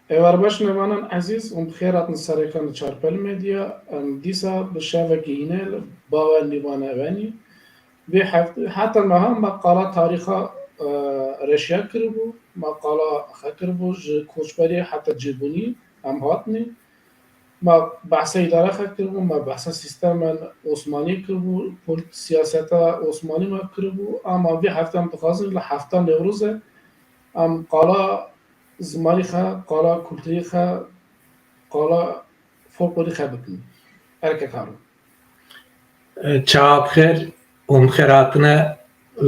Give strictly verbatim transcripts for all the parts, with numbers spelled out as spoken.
Êvar baş mêvanan ezîz, hûn bi xêr hatin ser ekranê Çarpel Medya. Em dîsa bi şevekî hîne li Bawer Nîvane Evenî. Vê heft-, heta meha me qala tarîxa, e, Reşya kiribû, me qala xwe kiribû ji koçberê heta cêbûnî em hatinê. Me behsa îdara xwe kiribû, me behsa sîstemên Osmanî kiribû, pol-, siyaseta Osmanî me kiribû, ama vê hefte em dixwazin li hefta Newroz e, em qala zimanî xwe, qala kulturî xwe, qala folklorî xwe bikin. Erke karo. Çawa bi xêr û bi xêr hatine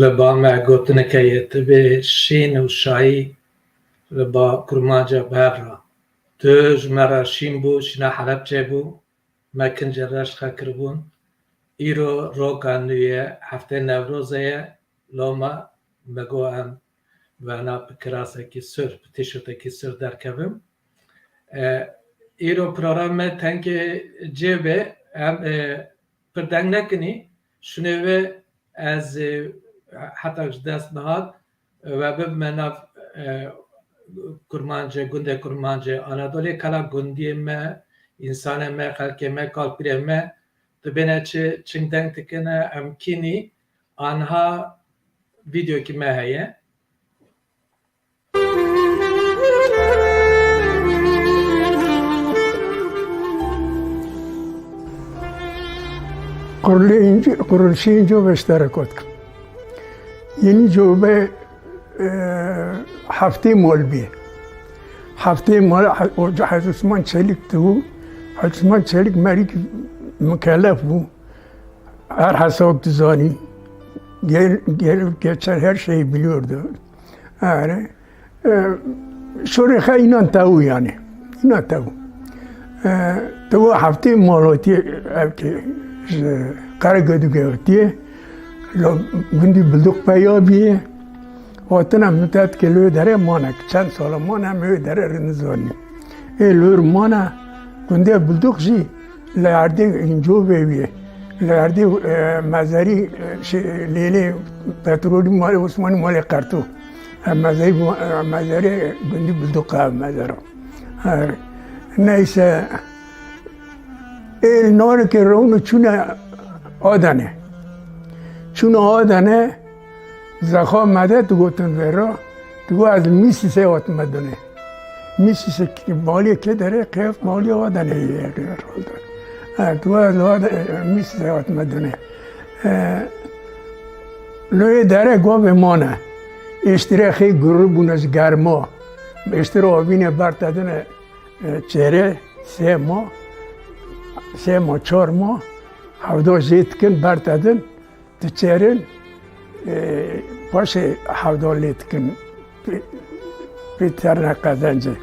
li ba me gotineke yê tu bê şîn û şayî li ba kurmanca bi hev re. Tu ji me re şîn bû, şîna Helebçê bû, me kincê reş xwe kiribûn. Îro roka nû ye, heftê Newrozê ye, loma me got em wena bi kirasekî sor, bi tîşortekî sor derkevim. E, îro program me tengê cê be, em, e, pir deng nekinî, şûnê wê ez, e, heta ji dest nehat, e, we bibime nav, e, Kurmancê, gundê Kurmancê Anadolê, kala gundiyê me, însanê me, xelkê me, kalpîrê me, dibêne çi çing deng dikine, em kînî, anha vîdeokî me heye. Kuruluşun covê ji te re kotkim. Yeni covê, e, heftê mal bî. Heftê mal, he-, o, Hacı Osman Çelik tu. Hacı Osman Çelik merî mükellef bû. Her hesab dizanî. Gel, gel, geçer her şeyi biliyordu. Yani, e, şorê xwe înan tew yani. Înan tew. E, tewa heftê malotî ev ki ji Karagadugê hatiye. Lo gundî Bilduq peya biye. Hatina müddet ki lê dere mane, çend sala mane em lê dere rinizanî. Ê lor mane gundê Bilduq jî Li erdê Încovê wî, li erdê, e, mezarî, e, şey, lêlê petrolî malê Osmanî malê Qerto. E, mezarî, e, mezarê gundî Bilduqa mezara. E, neyse, ê norikê rewno çûne Adanê. Çûne Adanê, Zexwa Medet digotin vê re, digo ez li Mîsisê hatime dunê. Mîsisê malê kê derê, qeyf malê Adanê ye. Ha, digo ez li Adanê, Mîsisê hatime dunê. E, lê dere govê mane. Êştirê xê gurû bûne ji germa. Êştirê avînê ber te dine, e, çêrê, sê ma, sê ma, çar ma, hewda jê dikin, ber te din. Diçêrin, e, paşê hewda lê dikin, pê, pê terne qezencê.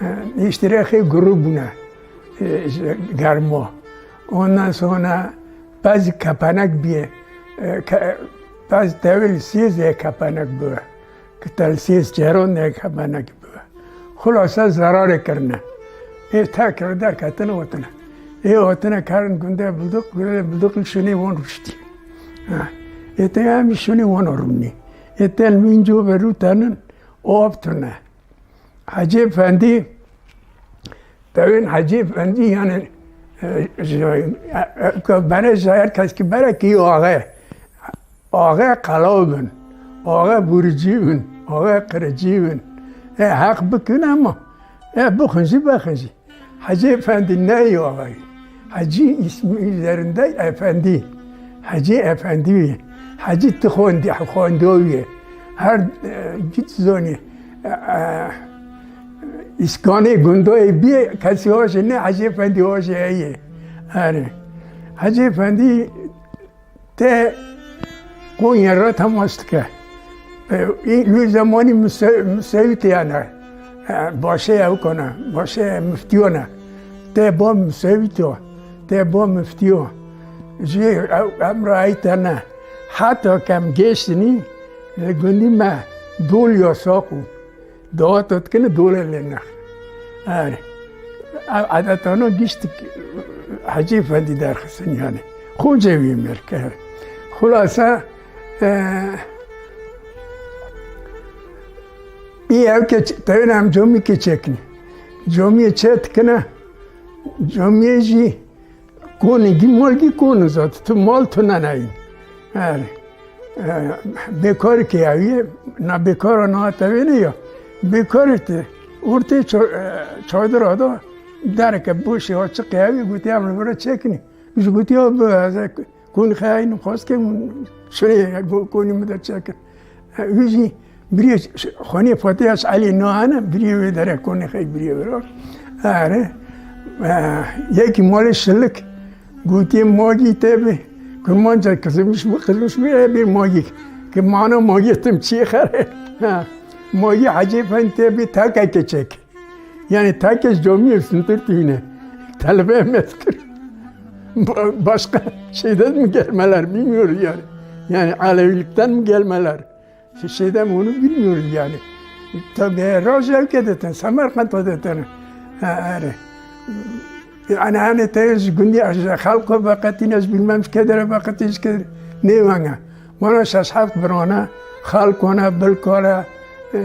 E, îştirêxê gurû bûne, e, ji germo. Ondan sonra pez kepenek bîye, e, ke-, pez tevil sêz ê kepenek bû. Ki te li sêz çêron neke me nekiribe. Xulasa zerarê kirine. Ê tek re derketine hatine. Ê hatine kerin gundê Bilduq, gundê Bilduq li şûnê wan rûştî. Ha. Ê te em şûnê wan rûnî. Ê te li min covê rû tenin, o av tune. Hecî Efendî, Tevên Hecî Efendî, yani, e, ji, e, e, ke bere ji her kes ki bere ki axe. Axe qelaw bin, axe buricî bin, axe qiricî bin. E, heq bikin ama, e, bixin jî, bexin jî. Hecî Efendî neyê axayî. Hecî ismi üzerinde Efendî. Hecî Efendî wî. Hecî ti xwendî, xwendo wî. Her, e, git zonî. E, e, îskanê gundoyê bîye, kesî hoşê ne Hecî Efendî hoşê heye. Erê. Hecî Efendî te Konya re temas dike. E, î, li zemanî Muse-, Musevîtê yani. E, başê ew kona, başê müftiyona. Te bo Musevîto, te bo müftiyo. Jî ew, em re ey te ne. Heta kem geçtinî, li gundî me dol yasak û. Dawa te dikine dole lê nex. Erê. Ev edetano giştik Hecî Efendî derxistin yani. Xocê wî mêrke. Xulasa, e, î ev ke ç-, tevên em comî ke çeknî. Camiyê çê dikine, camiyê jî konê gî mal gî kon zat, tu mal tu nenayîn. Her, e, bêkar kê ew ye, na bêkara na tevê ne ya. Bêkarê te, ortê ça-, e, çadira da, dereke boşê açiqê ew ye, gotiye em li vir çekinî. Ji gotiya bi ez ê konê xeyayî nixwaz ke şirê konî min de çekin. Wî jî biriyê xanê Fatih Eş'elî nahene, biriyê wê dere konê xey biriyê wê ra. Ere, e, yekî malê şilik, gotiye magî te bi, kurmanca kızmış bu, kızmış bu, e, bir magî. Ki mana magî tim çi xere. Ha, magî Hacı Efendi te bi takeke çek. Yani takeke camiyê sintir tîne. Talebe mezkir. Ba-, başka şeyden mi gelmeler bilmiyoruz yani. Yani Alevilikten mi gelmeler? Şeyden onu bilmiyoruz yani. Tabii Rojavke detin, Semerkant'a detin. Ha, yani. Yani hani te ji gundî ez ji xelko veqetîne, ez bilmem ji kedere veqetî, ji kedere nêvenge. Mana şeş heft birane, xelkone, bilkore,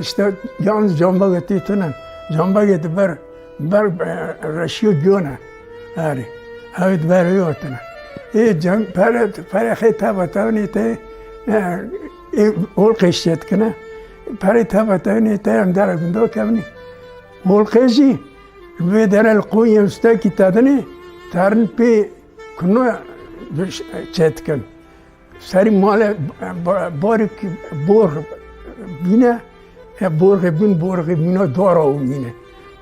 işte yalnız cambagê tê tune. Cambagê di ber, ber, e, reşiyo giyone. Erê. Ew di ber wê hatine. Ê cem, pere, pere xê teva tewnê te, e, ê olqê şiye dikine. Pere teva tewnê te em dere gundo kevnî. Olqê jî vê dere li Konya ustekî tedinê, terin pê kuno çê dikin. Serî male, ba-, barek bor bîne, e, borxê bûn, borxê bûna dara û mîne.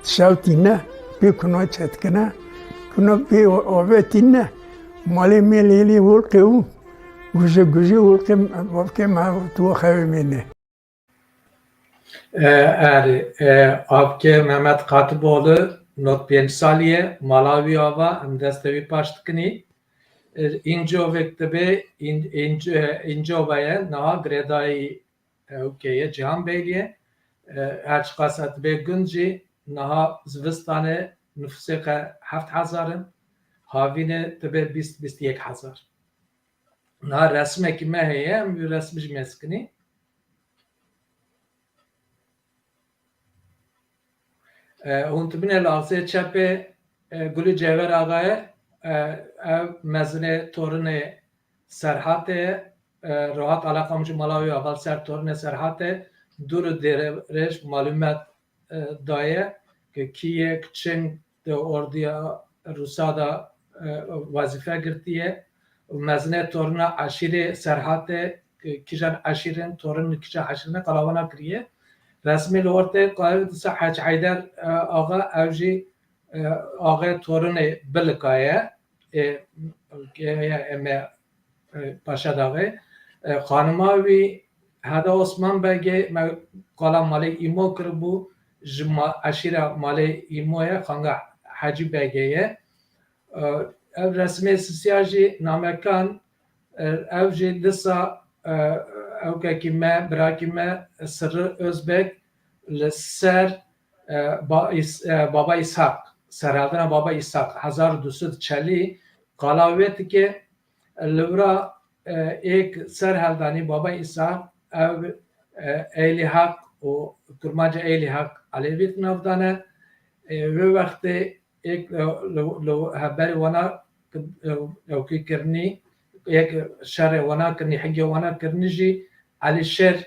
Şew tîne, pê kuno çê dikine, kuno pê o-, ove tîne, malê mêlê lê olqê û guje guje olqê, olqê me tu xewê mêne. E, erê, e, Avke Mehmet Katiboğlu, not pênc salî ye, mala wî ava, em destê wî paş dikinî. E, Încovek dibe, În-, Înc-, e, Încova ye, niha girêdayî, e, ewkê ye, Cihan Beylî ye. E, her çiqas dibe gund jî, niha zivistan e, nifûsê xwe heft hezar in, havîn e dibe bîst, bîst û yek hezar. Niha resmekî me heye, em wî resmî jî mêz kinî. E, hûn dibîne li axzê çepê, e, Gulî Cevher Axa ye, e, ev mezinê torinê Serhatê ye, e, rohat eleqa min ji mala wî ava li ser torinê Serhatê, dûr û dirêj malûmet, e, daye, ke kî ye, çing di ordiya Rûsa de, e, wezîfe girtiye û mezinê torina eşîrê Serhatê, e, kîjan eşîr in, torin kîjan eşîr in, qala wana kiriye. Resmê li ortê qala disa Hec Heyder, e, Axa, ew jî, e, axê torinê Bilika ye. E, e, e, me e, Paşadaxê. E, xanima wî Heda Osman Begê, me qala malê Îmo kiribû, ji ma-, eşîra malê Îmo ye, xanga Hecî Begê ye. E, ev resmê sisiya jî namekan, e, ev jî disa, e, ewkekî me, birakî me, Sirri Özbek li ser, e, ba-, Îs-, e, Baba Îshak, serhildana Baba Îshak, hezar û du sed çelî qala wê dike, Li vira, e, êk serheldanî Baba Îsa, ew, e, Eylî Heq û Kurmanca Eylî Heq Elevî di nav de ne. E, wê wextê êk, e, li, li hevberê wana, e, ewkî kirinî, êk şerê wana kirinî, hingê wana kirinî jî Elîşêr,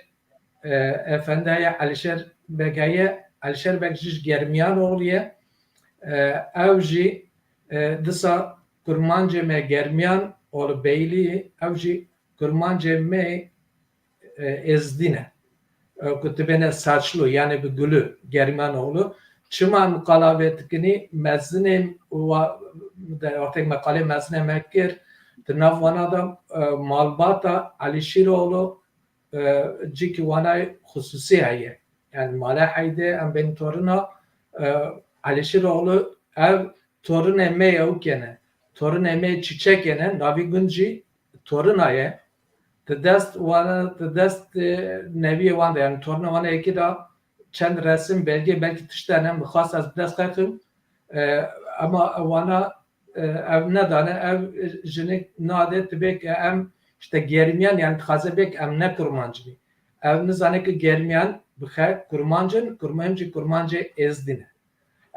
e, Efendi heye, Elîşêr Beg heye. Elîşêr Beg jî ji Germiyan oxlî ye. E, ew jî, e, disa kurmancê me Germiyan oxlî Beylî, ew jî kurmancê me, e, Êzdî ne. E, ku tu bêne Saçlû, yanî bi Gulû, Germiyan oxlû. Çima em qala vê dikinî? Mezinê wa-, de, wextê me qalê mezinê me kir, di nav wana de, e, malbata Elîşîroğlu, e, cîkî wanayê xisûsî heye. Yani Mala Heydê em bên torina, e, Elîşîroğlu, ev torinê me ye û kene. Torinê me çiçekê ne, navî gund jî torina ye. Di dest wana, di dest, e, neviyê wan de, yani torina wana yekî de çend resim, belge, belkî tişt hene, min xwest ez bi dest xwe xim. E, ema wana, e, ev nedane, ev jinik nade, tu bê ke em işte Germiyan, yani dixwaze bê ke em ne kurmanc bî. Ev nizane ke Germiyan bi xe kurmanc in, kurmanc jî kurmancê Êzdî ne.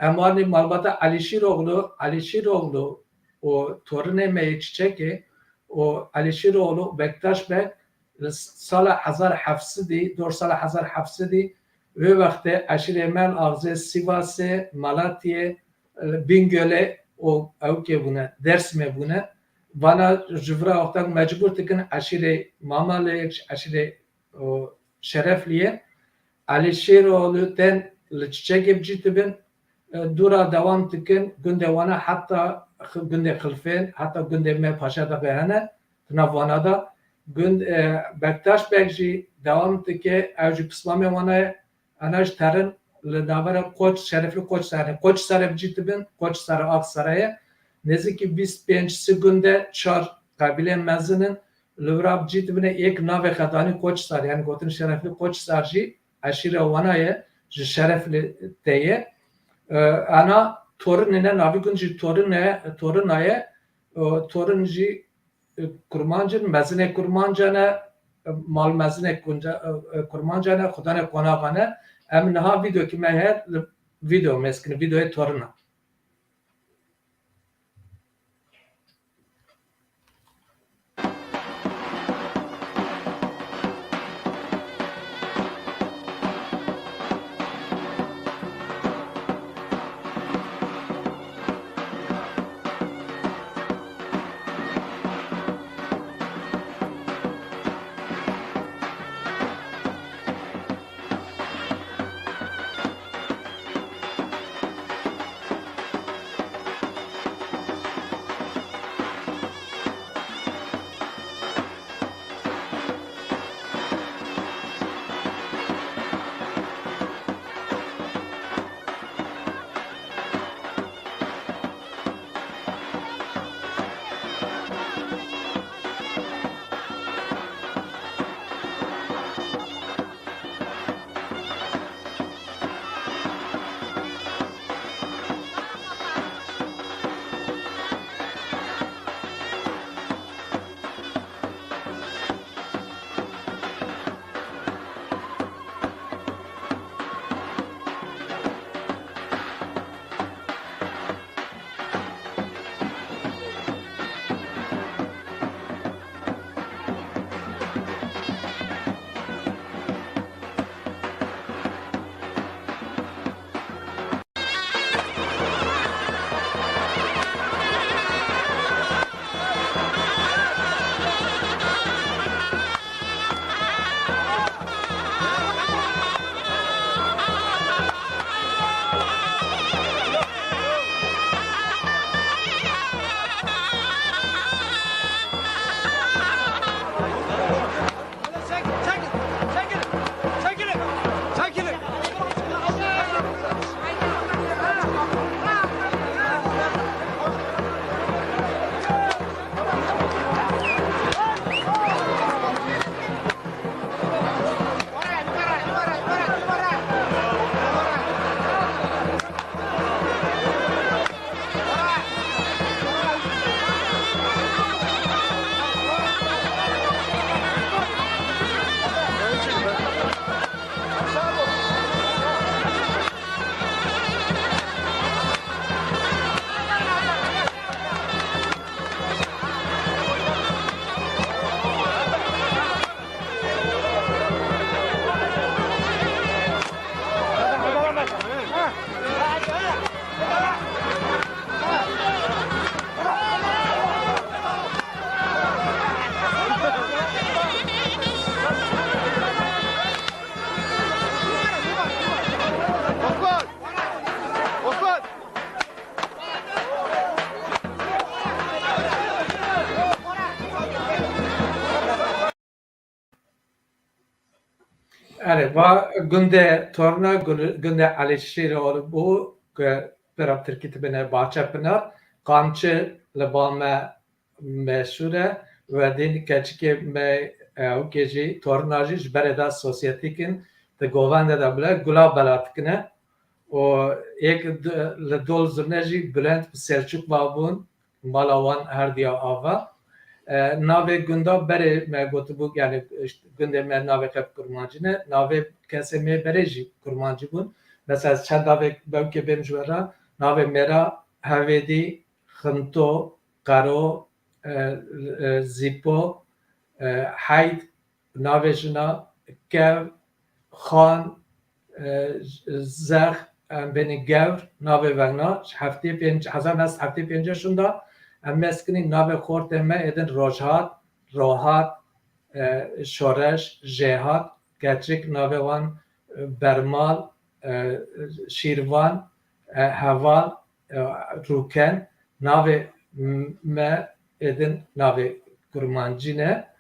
Em anî malbata Elî Şîroğlu, Elî Şîroğlu û torinê me yê Çiçekê û Elî Şîroğlu Bektaş Beg li sala hezar heft sedî, dor sala hezar heft sedî, wê wextê eşîrê me li axzê Sîvasê, Malatyê, Bîngölê û ewkê bûne, Dêrsimê bûne. Vana ji vira wextan mecbûr dikin eşîrê Mamalê, eşîrê û Şerefliyê. Elî Şêroğlu tên li Çiçekê bi cî dibin. E, dûra dewam dikin. Gundê wana heta xi-, gundê Xilfên, heta gundê me Paşa Dexê hene, di nav wana de. Gund, e, Bektaş Beg jî dewam dike. Ew jî pismamê wana ye. Ana ji terin li navbera Koç, Şerefli Koç Serê. Koç Serê bi cî dibin, Koç Serê Aksarayê. Nêzîkî bîst pênc sî gundê çar qebîleyên mezin in. Li wira bi cî dibine yek navê xedanî Koç Sar, yani gotin Şerefli Koç Sar jî eşîra wana ye, ji Şerefli te ye. E, ana torinê ne, navî gund jî torine, torina ye. E, torin jî, e, kurmanc in, mezinê kurmanca ne, e, mal mezinê kunca, e, e, kurmanca ne, xudanê qonaxa ne. Em niha vîdeokî me heye, li vîdeo mêz kin, vîdeoyê torina. Erê, va gundê Torna, gun-, gundê Elî Şîroğlu bû, ku pira tirkî dibêne Bahçe Pınar, Qamçı li ba me meşhûr e. Wedîn keçikê me, e, ewkê jî, torna jî ji berê de sosyetîk in, di govende de bile gula bela dikine. û yek d-, li dol zirne jî Bülent bi Selçuk va bûn, mala wan her diya ava. E, navê gunda berê me gotibû, yani, işte, gundê me navê xwe bi kurmancî ne, navê kesê me berê jî kurmancî bûn. Mesela ez çend navê bewkê bêm ji we re, navê mêra Hevêdî, Xinto, Qero, e, e, Zîpo, e, Heyd, navê jina Kev, Xan, e, Zex, em bênî Gewr, navê vegna, ji heftê pênc, hezar neh sed heftê pênc şûnda, em meskinî navê xortê me êdin Rojhat, Rohat, e, Şoreş, Jêhat, Keçik, navê wan, e, Bermal, e, Şîrvan, e, Heval, e, Rûken, navê m-, me êdin navê kurmancî ne.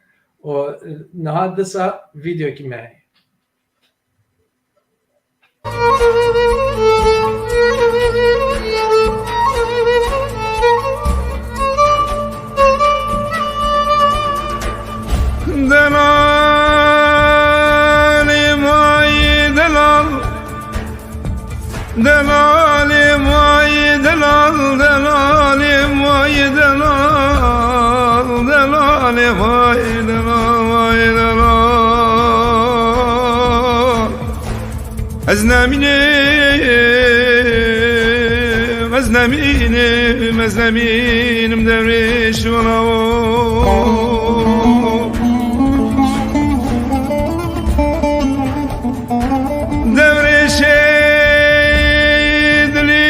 Û, e, niha disa vîdeokî me heye. Delalê may delal, delalê may delal, delalê may delal, delalê may delal, may delal. Ez nemînim, ez nemînim, ez nemînim devrêş welawo. Devrêşê dilê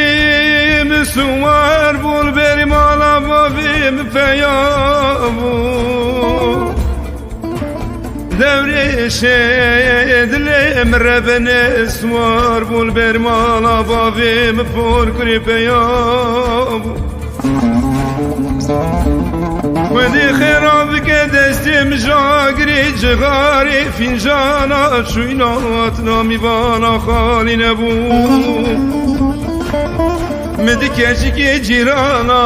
min siwar bû, li berî mala bavê min peya bû. Devrêşê dilê min revene siwar bû, li ber mala bavê min porkurê peya bû. Xwedê xêra bike destê min ji agirê cixarê fîncana çûyna hatina mîvana xalî nebû. Min di keçikê cîrana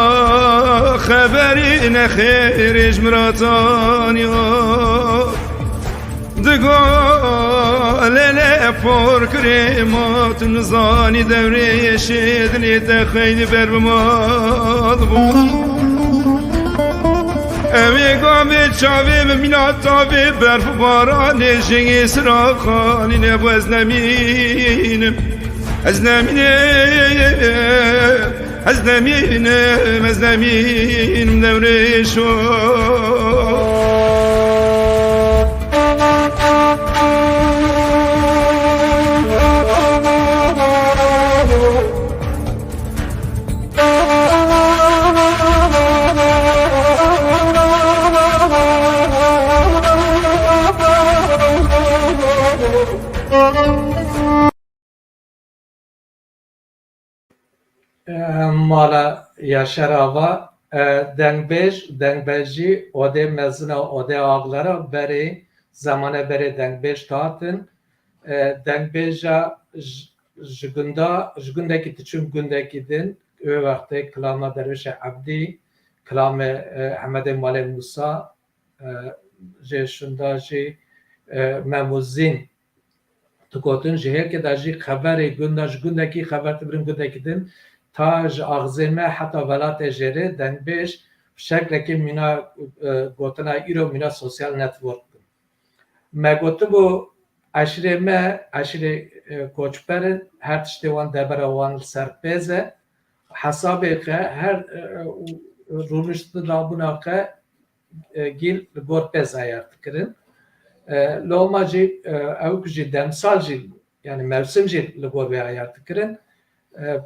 xeberê nexêrê ji min re taniya. Digo lele porkurê ma tu nizanî devrê şêdinê te xeynî ber bi mal bû. Ew ê gavê çavê min mîna tavê berf û baranê jingê sira xalî nebû ez nemînim. Ez nemînim, ez nemînim, ez nemînim devrêşo. E, mala Yaşar Ava, e, dengbêj, dengbêjî odê mezin a, odê axlara berê, zemane berê dengbêj hatin. E, dengbêja ji, ji gunda, ji gundekî diçûn gundekî din, wê wextê kilama Dervişê Ebdî, kilamê, e, Hemedê Malê Musa, e, jê şunda jî, e, Memûzîn, digotin, ji hêkê de jî xeberê gunda, ji gundekî xeber dibirin gundekî din, ta ji axzê me heta welatê jêrê dengbêj bi şeklekî mîna, e, gotina îro mîna sosyal network bin. Me gotibû, eşîrê me, eşîrê, e, koçber in, her tiştê wan, devera wan li ser pêz e. Hesabê xe-, her, e, e, rûniştin rabûna xe, e, gîl li gor pêz ayar dikirin. E, loma jî, e, ew ku jî demsal jî, yani mewsim jî li gor vê ayar dikirin. E,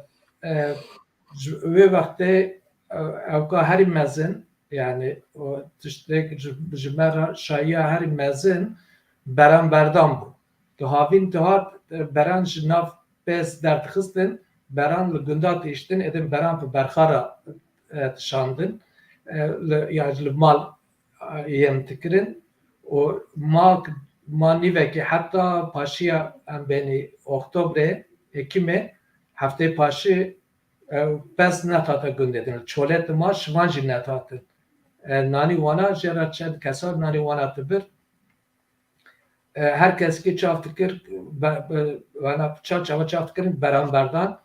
e, ji wê wextê, e, ewka herî mezin, yani o tiştek ji, ji me re şayiya herî mezin beranberdan bû. Tu havîn dihat, e, beran ji nav pêz derdixistin, beran li gunda dihiştin, êdin beran bi berxa re, e, dişandin, e, li, ya ji li mal, e, yên dikirin. Û ma, ma nîvekê heta paşiya em bênî oktobrê, ekimê, heftê paşî, e, pez netate gundê din. Çolê dima şivan jî netate. E, nanî wana jê re çend kesa nanî wana dibir. E, her kes ki çav dikir, be, be, wana ça-, çava çav dikirin, beran berdan,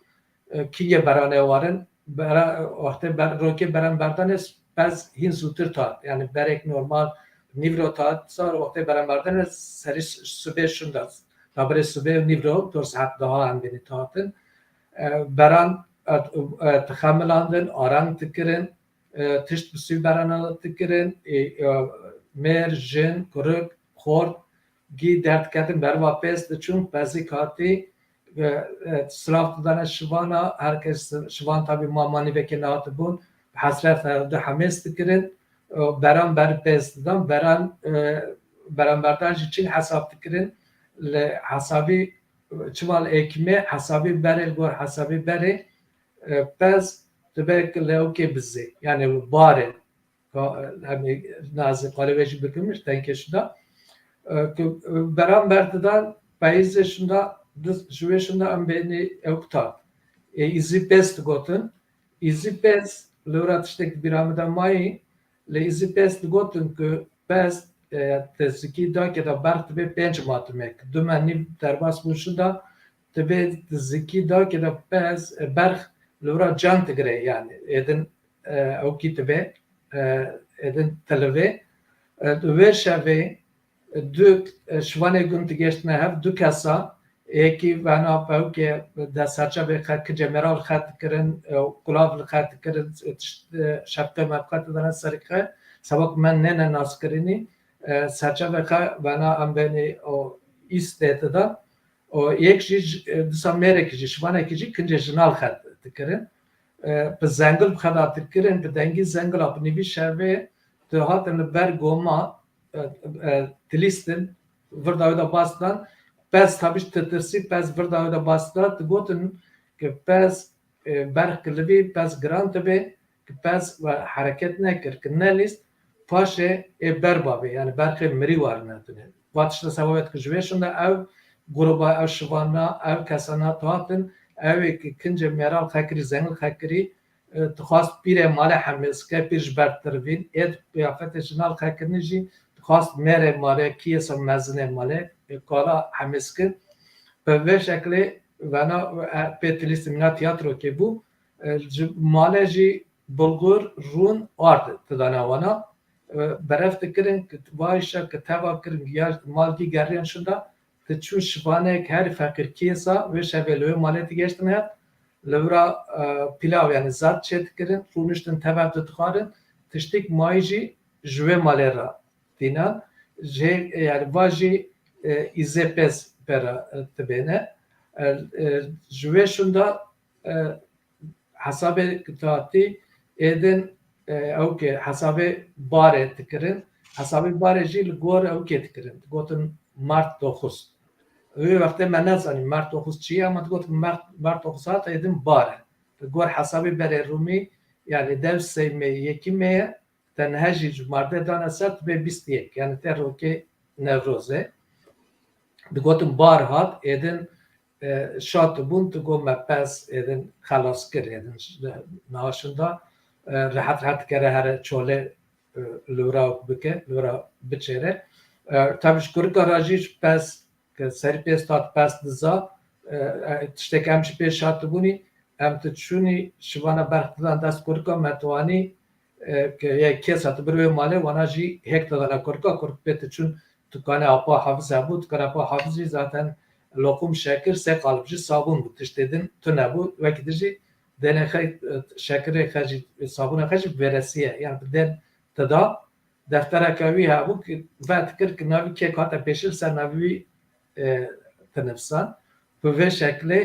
e, kî yê beranê warin, bera-, wextê ber-, rokê beran berdanê pez hîn zûtir tat. Yani berek normal nîvro tat, sar wextê beran berdanê serî s-, sibê şunda. Tabirê sibê û nîvro, tor saet daha em bênî dihatin. E, beran, e, e, dixemilandin, areng dikirin, e, tişt bi sû berana dikirin, e, e, mêr, jin, kurik, xort, gî derdiketin, berva pêz diçûn, pezî katî, e, e, silav didane şivana, her kes şivan tabî ma manîvekê nehatibûn, bi hesret hevdu hemêz dikirin, e, beran ber pêz didan, beran, e, beranberdan jî çin hesab dikirin, li hesabî, çima li êkimê hesabî berê, li gor hesabî berê, e, pez dibe ki li ewkê bizê, yani barê. Ka, em ê nazî qalê wê jî bikim, ji tenkê şinda. E, ku, e, beran berdidan, peyizê şinda, di, ji wê şinda em bênî ewk tat. Ê, îzî pez digotin. Îzî pez, li wira tiştek di bîra min de mayî, li îzî pez digotin ku pez, e, te zikî dakê de berx dibe pênc matimek. Du me nîv derbas bûn şinda, dibe di zikî dakê de pez, e, berx li wira can digire, yani. Êdin, e, ewkî dibe, e, êdin tilivê. E, di wê şevê, e, du, e, şivanê gun digeştine hev, du kesa, êkî vena pewkê de serçavê xwe, kincê mêral xwe dikirin, e, kulav li xwe dikirin, e, tişt, e, şefqê me xwe didane serê xwe, sebab me nêne naskirinî, e, serçavê xwe vena em bênî o îst tê didan. O yek jî, e, disa mêrekî jî, şivanekî jî kincê jinal xwe dikirin. E, bi zengil bi xwe de dikirin, bi dengî zengila, bi nîvî şevê dihatin li ber goma, e, e, dilîstin, virda wê de bas didan. Pez tabî ji titirsî, pez virda wê de bas didan, digotin ki pez, e, berx kilivî, pez giran dibe, ki pez we hereket nekir, ki nelîst, paşê ê ber bavê, yani berxê mirî warine tune. Va tişta sebabet ki ji wê şinda ew gruba, ew şivana, ew kesana dihatin, ew ê ki kincê mêral xekirî, zengil xekirî, e, dixwast pîrê malê hemêz ke, pîr ji ber tirvîn, êd qiyafetê jinal xekirinî jî dixwast mêrê malê, kiyêsa mezinê malê, e, kala hemêz kir. Bi vê şeklê vena, e, pê tilîstin mîna tiyatrokê bû, e, ji malê jî bulgur, rûn, ard didane wana. E, berev dikirin, ki va îşa ki teva kirin, ya mal gî geriyan şinda, diçûn şivanek her feqîr kiyêsa, wê şevê li wê malê digeştin hev, li wira, e, pilav, yani zat çê dikirin, rûniştin teva didixwarin, tiştik mayî jî ji wê malê re dînan. Jê, yani va jî, e, îzê pez pera, e, dibêne. E, e, ji wê şinda, e, hesabê kitatî êdin, e, ew ke hesabê barê dikirin, hesabê barê jî li gor ew kê dikirin. Digotin Mart dokuz. Wê wextê me nezanî Mart dokuz çi ye, ama digotin Mart, Mart dokuz hat êdin bar e. Li gor hesabê berê Rûmî, yani dev sey mê, yekî mê ye, tenhe jî ji mardê dane ser, dibe bîst yek. Yani te rokê Newroz e. Digotin bar hat, êdin, e, şat bûn, tu got me pez, êdin xelas kir, êdin ş-, niha şinda, e, rehet rehet dikere here çolê, e, li wira bike, li wira biçêre. E, tabi ji kurika re jî ji pez, ke serî pêz tat pez diza, e, e, tiştek em jî pê şat bûnî, em tu çûnî şivana berx didan dest kurika me diwanî, e, ke yê kêsa tu bir wê malê, wana jî hêk didana kurika, kurk pê tu çûn dukane apa Hafiz hebû, dukane apa Hafiz jî zaten loqum, şekir, sê qalib jî sabûn bû, tiştê din tune bû, wekî din jî dênê xwe, e, şekirê xwe jî, sabûnê xwe jî vêresiye, yani bi dên dida, deftereke wî hebû ki vedikir ki navî kê hate pêşî li ser navî wî, e, dinivsan. Bi vê şeklê,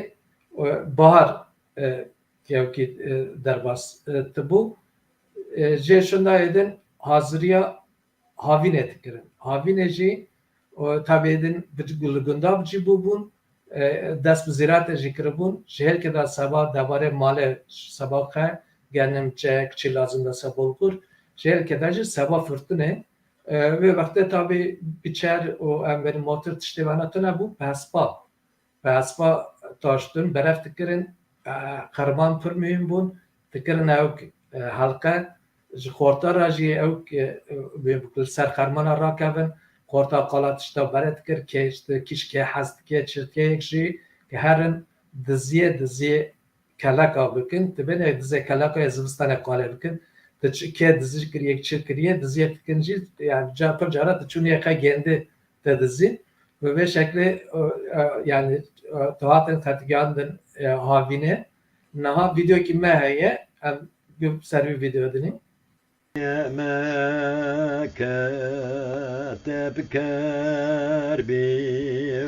e, bahar, e, kevkî, e, derbas, e, dibû. E, jê şinda êdin haziriya havînê dikirin. Havînê jî, e, tabî êdin bi, li gunda bi cî bûbûn, e, dest bi zîratê jî kiribûn. Ji hêlkê de seba debarê malê, seba xwe, genim, çek, çi lazim de se bolxur. Ji hêlkê de jî seba firtinê. E, wê wextê tabî biçer û em berî motir tiştê vana tune bû, bi hespa. Bi hespa taştin, beref dikirin, e, qerman pir muhîm bûn, dikirin ew, e, helqe. Ji xorta re jî ew, e, wê li ser qermana rakevin, xorta qala tişta bere dikir, kê ji kîş kê hez dike, çi dike, yek jî ki herin diziyê, diziyê keleka bikin, tu bêne dizê keleka yê zivistanê qalê bikin. Tu çi, kê dizî kiriye, çi kiriye, diziyê dikin jî, yani ca, pir cara tu çûnî yê xwe gêndî te dizî. Bi vê şeklê, e, e, yani, e, tu hatin xetigandin, e, havînê. Niha vîdeokî me heye, em bi ser wî vîdeo dinîn. Meke te bi ker bî,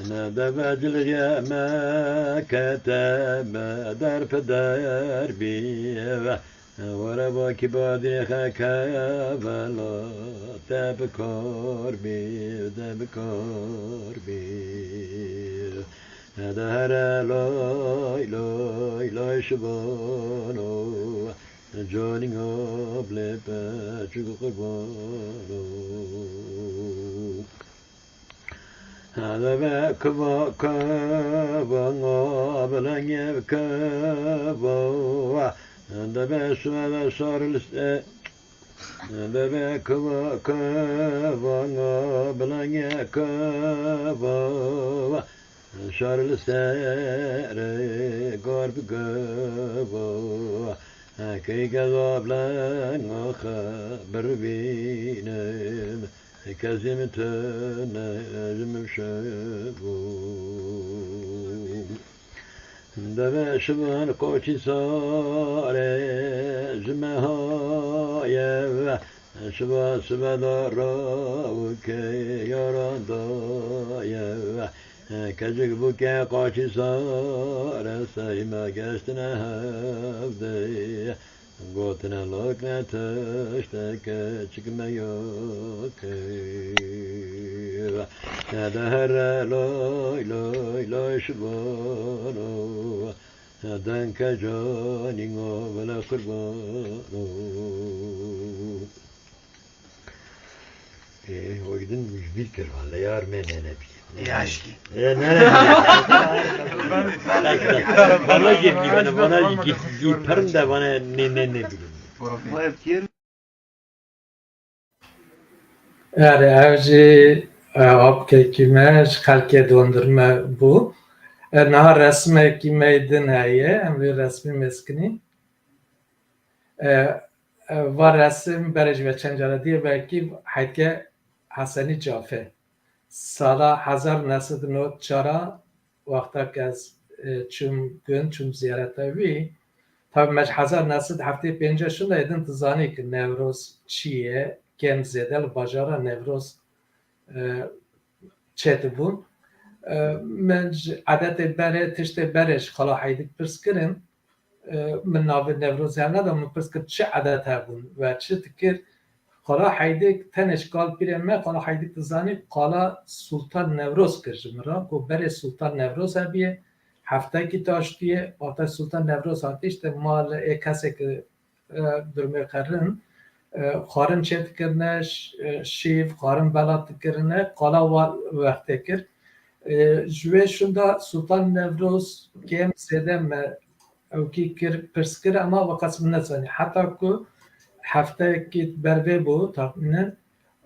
ne deve cilxê meke te be der bi der bî. Were vakî badî xeke vela te bi kor bî, te bi kor bî. De here lay lay lay şibano, canî ablê peçik qurbano. Deve kıva kıva bilenge kıva. Deve sueve sarılse. Deve kıva kıva bilenge kıva. Şarıl sere gar bi kıva. Key geza bilenge xeber bînim. Kesî min tune ji min şibû. Deve şivan koçî sare ji me haye ve. Şiva sive da rawike yaran daye ve. Kecik bûke koçî sare sey me geştine hevdê. Gotine lok ne tişteke çik me yok. De here loy loy loy şibano. Denke canî ngo vela qurbano. Ê, wek din ji bîr kir, wele yar me ne nebî. Ê, aşkî. Ê, ne nebî. Vana jê bî, vana, vana jî gî, gî pirin de vana ne, ne, nebî. Erê, ev jî, e, apkekî me ji xelkê dondurme bû. E, niha resimekî me din heye, em vê resmî mêskinî. E, e, va resim berê ji ve çend cara diye belkî Heytke Hesenî Cafe. Sala hezar neh sed û nod çar a wexta ku ez, e, çûm gund, çûm ziyareta wî. Tabi me ji hezar neh sed heftê pênc şûnda êdin dizanî ki Newroz çi ye, kêm zêde li bajara Newroz, e, çêdibûn. E, min ji edetê berê, tiştê berê ji Xala Heydik pirs kirin. E, min navê Newroz hevneda, min pirs kir çi edet hebûn we çi dikir? Qala Heydik tenê ji kalpîrê me, Qala Heydik dizanî qala Sultan Newroz kir ji min re, ku berê Sultan Newroz hebiye, heftekî taştiye, wexta Sultan Newroz hatiye, işte ma li ê kesê ki, e, durmê xerin, e, xwarin çêdikirine, ş-, e, şîv, xwarin belat dikirine, qala wa wextê kir. E, ji wê şûnda Sultan Newroz kêm zêde me ewkî kir, pirs kir, ema weqas min nezanî. Heta ku hefteyekî ber vê bû, tahmînen,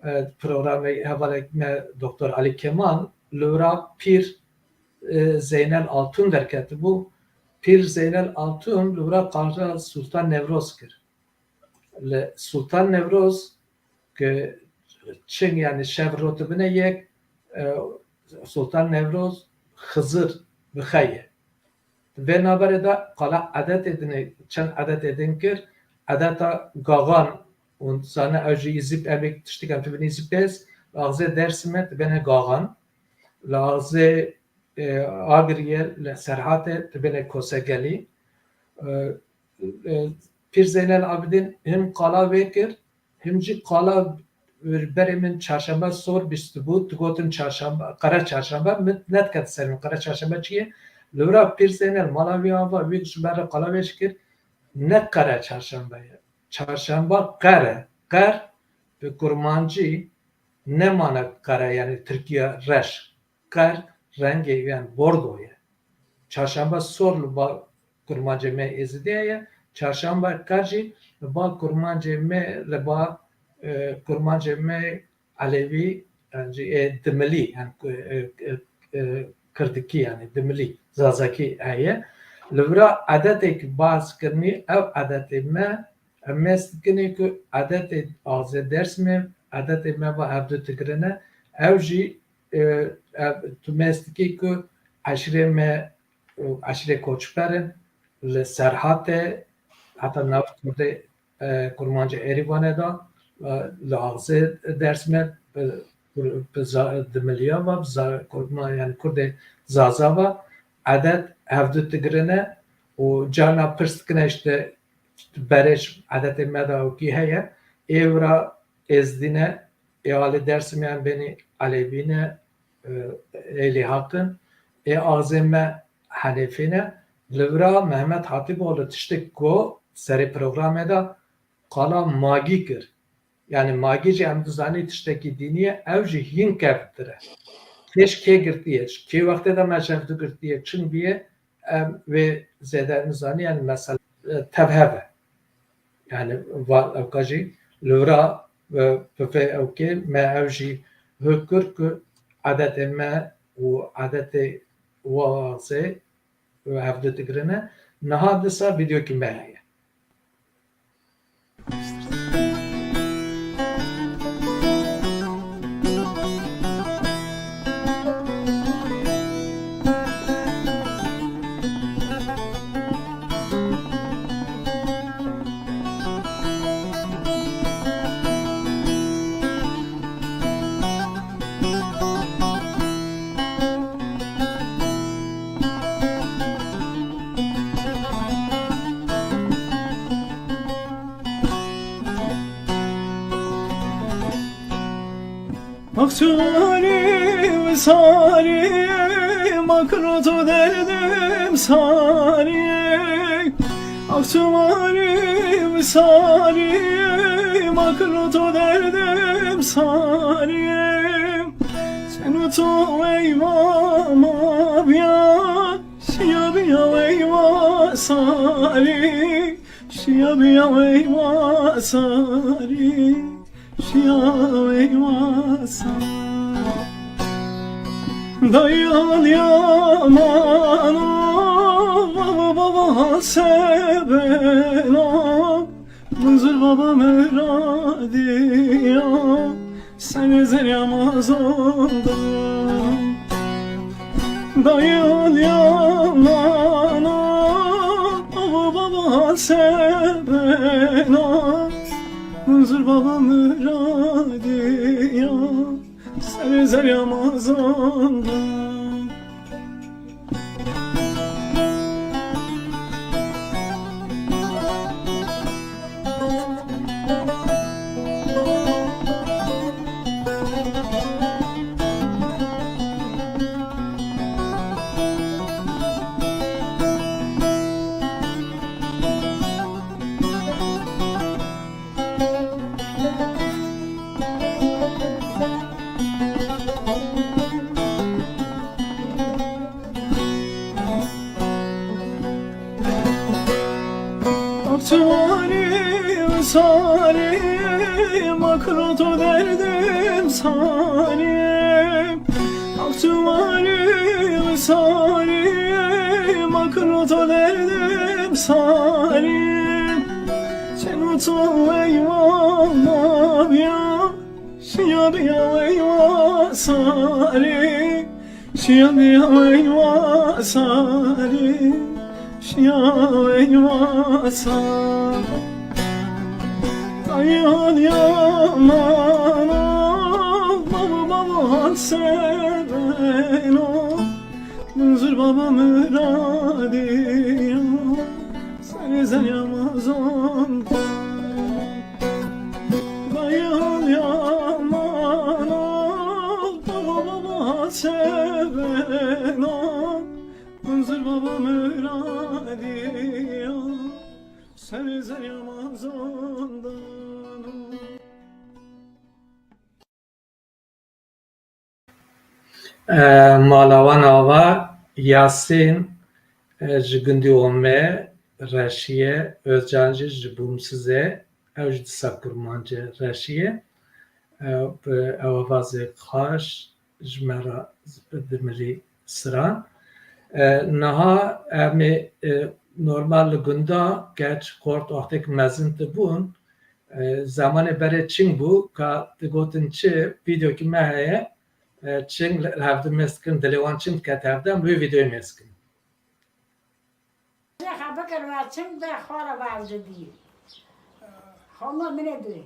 e, programê hevalek me Doktor Alî Kemal li wira Pîr, e, Zeynel Altun derketibû. Pîr Zeynel Altun li wira qala Sultan Newroz kir. Li Sultan Newroz ki çing, yani şev rotibine yek, e, Sultan Newroz Xizir bi xwe ye. Vê navberê de qala edetê dinê, çend edetê din kir, edeta Gaxan, û zane ew jî Îzîp, em ê tiştik em dibin Îzîpêz, li axzê Dêrsimê dibêne Gaxan, li axzê, e, Agiriyê li Serhatê dibêne Kosegelî. E, e, Pîr Zeynel Abidîn him qala wê kir, him jî qala berê min çarşembe sor bîstibû, digotin çarşembe, qere çarşembe, min nedikete ser min qere çarşembe çi ye. Li wira Pîr Zeynel mala wî ava, wî ji ber re qala wê jî kir, ne qere çarşembe ye. Çarşembe qer e. Qer bi kurmancî ne mana qere, yani Tirkiye reş. Qer rengê, yani bordo ye. Çarşembe sor li ba kurmancê me Êzidiya ye. Çarşembe qer jî li ba kurmancê me, li ba, e, kurmancê me Elewî, yani, e, Dimilî, yani, e, e, e, Kirdikî, yani, Dimilî, Zazakî heye. Li vira edetêk baz kirinî, ew edetê me, em mêz dikinê ku edetê axzê Dêrsimê, edetê me va hevdu digirine, ew jî e, ev, tu mêz dikî ku eşîrê me, e, eşîrê koçber in, li Serhatê, heta nav Kurdê, e, Kurmancê Êrîvanê de, e, li axzê Dêrsimê, bi, bi za-, di miliya ve, bi za-, Kurma-, yani Kurdê Zaza ve edet hevdu digirine û carna pirs dikine, işte, berê ji edetê me de ewkî heye. Ê wira Êzdî ne, ê alê Dêrsimê em bênî Elevî ne, e, êlî haq in, ê axzê me Henêfî ne. Li vira Mehmet Hatîpoğlu tiştek got serê programê de, qala magî kir. Yani magî jî em dizanî tiştekî dînî ye, ew jî hîn kevtir e. Kê ji kê girtiye, ji kê wextê de me ji hevdu girtiye, çin bûye, em wê zêde nizanî, yani mesela, e, tevhev e. Yani va-, ewka jî li vira, e, bi vê ewkê me ew jî hukir ku edetê me û edetê wazê hevdu digirine. Niha disa vîdeokî me heye. Ax tu warî wisarî, ma kiro to derdim sarî. Ax tu warî wisarî, ma kiro to derdim sarî. Sen û to weyva ma biya, şiya biya weyva sarî. Şiya biya weyva sarî. Şiya weyva sarî. Dayî al yamano, baba baba hasebeno. Munzur baba miradiya, serê zerya mazonda. Dayî al yamano, baba baba hasebeno. Munzur baba miradiya, serê zerya mazonda. Ax tu warî wisarî, ma kiro to derdim sarî. Ax tu warî wisarî, ma kiro to derdim sarî. Çen û to weyva ma biya, şiya biya weyva sarî. Şiya biya weyva sarî, şiya weyva sarî. Dayî al yamano, baba baba hasebeno. Munzur baba miradiya, serê zerya mazonda. Dayî al yamano, baba baba hasebeno. Munzur baba miradiya, serê zerya mazonda. E, Malawan Ava, Yasîn, e, ji gundî Ome, Reşî ye, Özcan jî ji Bûmsiz e, ew jî disa Kurmancê Reşî ye. E, bi ewavazê xweş ji me re dimilî siran. E, niha em ê, e, normal li gunda, geç xort wextêk mezin dibûn, e, zemanê berê çing bû, ka digotin çi, vîdeokî me heye, e, çing li, li hevdî mêz dikirin, dilê wan çing dikete hevdî, em li wê vîdeoyê mêz dikin. Xwe bikir ve çing de xwe re ve didî. Xwe min ê duyê.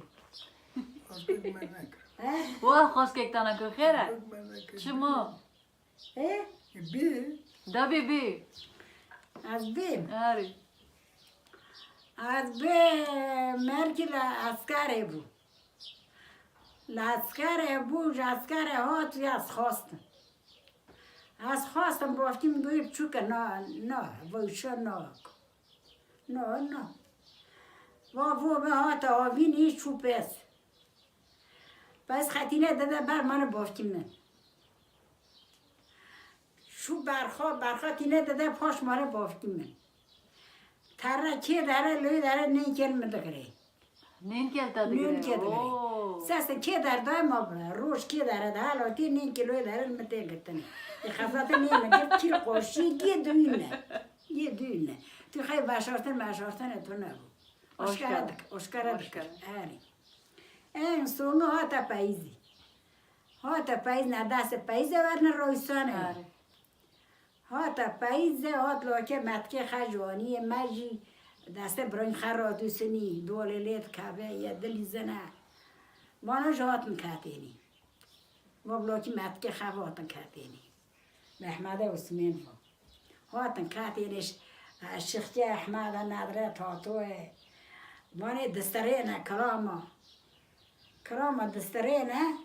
He? Wa xweskek tana ku xêr e? Çima? Ê? Da bê bê. Ez bêm. Arê. Ez bê merkî li eskerê bû. Li eskerê bû, ji eskerê hat ya ez xwestim. Ez xwestim bavkî min goyê biçûk e, na, na, vewşe na. Na, na. Va vo me hate avînî çû pez. Pez xetîne dide ber mane bavkî min. Çû berxa, berxa tîne dide paş mane bavkî min. Terre kê dere, lê dere nênkên min digirê. Nênkên te digirê. Nênkê digirê. Oo. Seste kê der daima be, roj kê dere de halotî nênkê lê dere min tê girtinê. Ê xezatê nê min girt kîr qoşî gê duyne. Gê duyne. Tu xey veşartin meşartinê tu nebû. Oşkara dik, oşkara dik. Erê. En sonu hata payîzî. Hata payîz ne destê payîzê werne roysane. Erê. Hata payîzê hat lokê metkê xecaniyê me jî destê birayîn xeratûsinî, dolê lê dikeve, ye dilîzine. Vano ji hatin ketênî. Va bilokî metkê xev hatin ketênî. Mehmede Usmên va. Hatin ketênî ş-, şixkê Ehmeda Nedre Tatoyê. Vanê distirêne kilama. Kilama distirêne.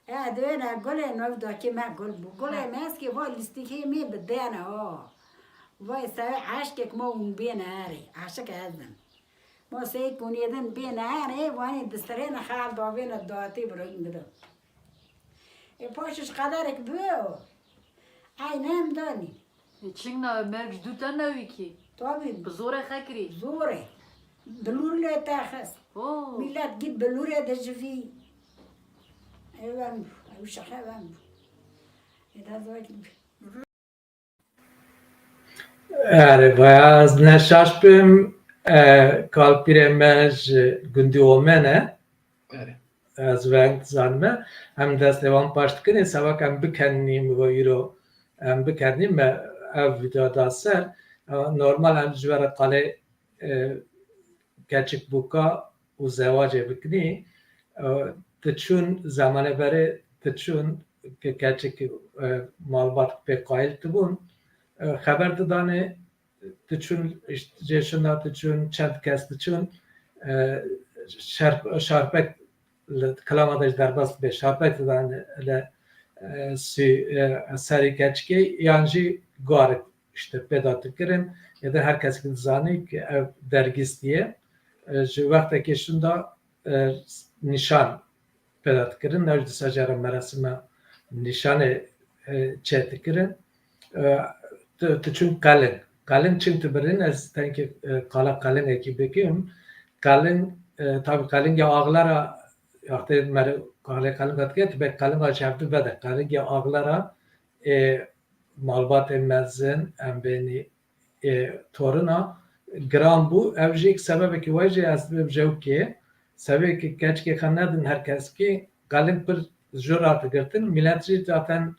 E, dibêne gulê navdakê me gul bû. Gulê me eskê va lîstikê me bidêne ha. Vay sewê eşkek ma hûn bêne erê. Eşik ez im. Ma sey kunêdin bêne erê, vanê distirêne xal davêne datê birayîn bidin. E, paşiş qederek bi o. Ay nem danî. E, çing na merg ji dû te newî kî. Tabî. Bi zorê xe kirî. Zorê. Bilûr lê te xist. Oo. Millet gît bilûrê de jivî. Ew em bû. Ew şexe em bû. Ê da zor gît. Erê, vaya ez ne şaş bim, e, kalpîrê me ji gundî Omen e. Erê. Ez veng dizanime. Em destê wan paş dikin, ê sebek em bikenî, min got îro em bikenî, me ev vîdeo da ser. E, normal em ji we re qalê, e, keçik bûka û zewacê bikinî. E, diçûn, zemanê berê diçûn ke keçik, e, malbat pê qayil dibûn, e, xeber didanê, diçûn, îşte, jê şinda diçûn, çend kes diçûn, e, şer-, şarpek li kilama de jî derbas dibe, şarpek didan li, e, sî-, e, serê keçikê yan jî garik, îşte, pêda dikirin. Êdî her kes dizanî ku ev dergîstî ye. E, ji wextekê şinda, e, nîşan pêda dikirin. Ew jî dîsa jê re merasîma nîşanê, e, çê dikirin. E, tu, tu çûn qeling. Qeling çin tu birin, ez tenkê, e, qala qelingekî bikim. Qeling, e, tabî qelingê axlara, wextê mere qalê qelinga dike, tu bê qelinga ji hevdu vede. Qelingê axlara, e, malbatê mezin, em bênî, e, torina giran bû. Ev jî sebebekî wê jî ez dibêm jewkê. Sebebekî keçikê xwe nedin her kesekî, qeling pir jor hate girtin. Milet jî zaten,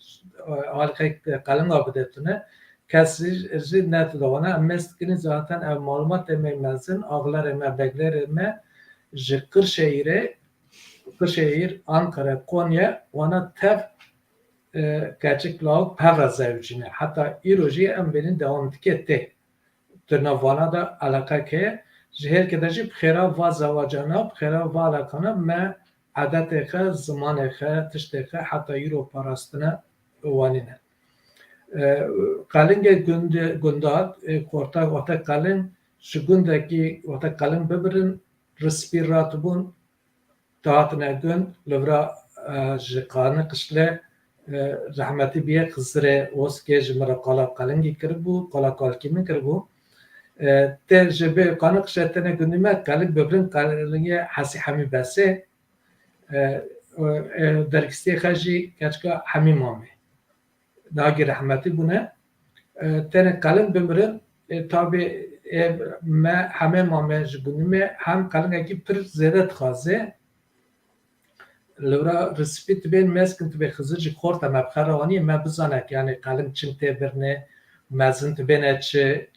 e, alîqek qelinga bide tune. Kes jî, jî nedide wana. Em mêz dikinî zaten ev malumatê me mezin, axlerê me, beglerê me ji Qirşehîrê, Qirşehîr, Ankara, Konya, wana tev e, keçik lawik pevra zewicîne. Heta îro jî em bênin dewam dike tê. Di nav vana de eleqek heye. Ji hêlkê de jî bi xêra va zewacana, bi xêra va eleqana me edetê xe, zimanê xe, tiştê xe heta îro parastine û wanîne. E, qelingê gund-, gundat, e, orta, orta qeling ji gundekî orta qeling bibirin, rispî ratibûn, dihatine gund, li vira, e, ji Qaniqişlê, e, rehmetî bûye, Xizirê Oskê ji min re qala qelingî kiribû, qala kalkî min kiribû. E, tê ji bê Qaniqişlê têne gundî me, qeling bibirin, qelingê Hesî Hemî Besê, e, e, dergîstiyê xe jî keçika Hemî Mamê. Nagî rehmetî bûne. E, tenê qeling bimirin, e, tabî, e, me hemê mame ji gundî me hem qelingekî pir zêde dixwaze. Lewra risipî tibên meskin tibê Xizir jî xorta me bi xera wanî me bizane ki yani qelim çing tê birne, mezin tibêne çi,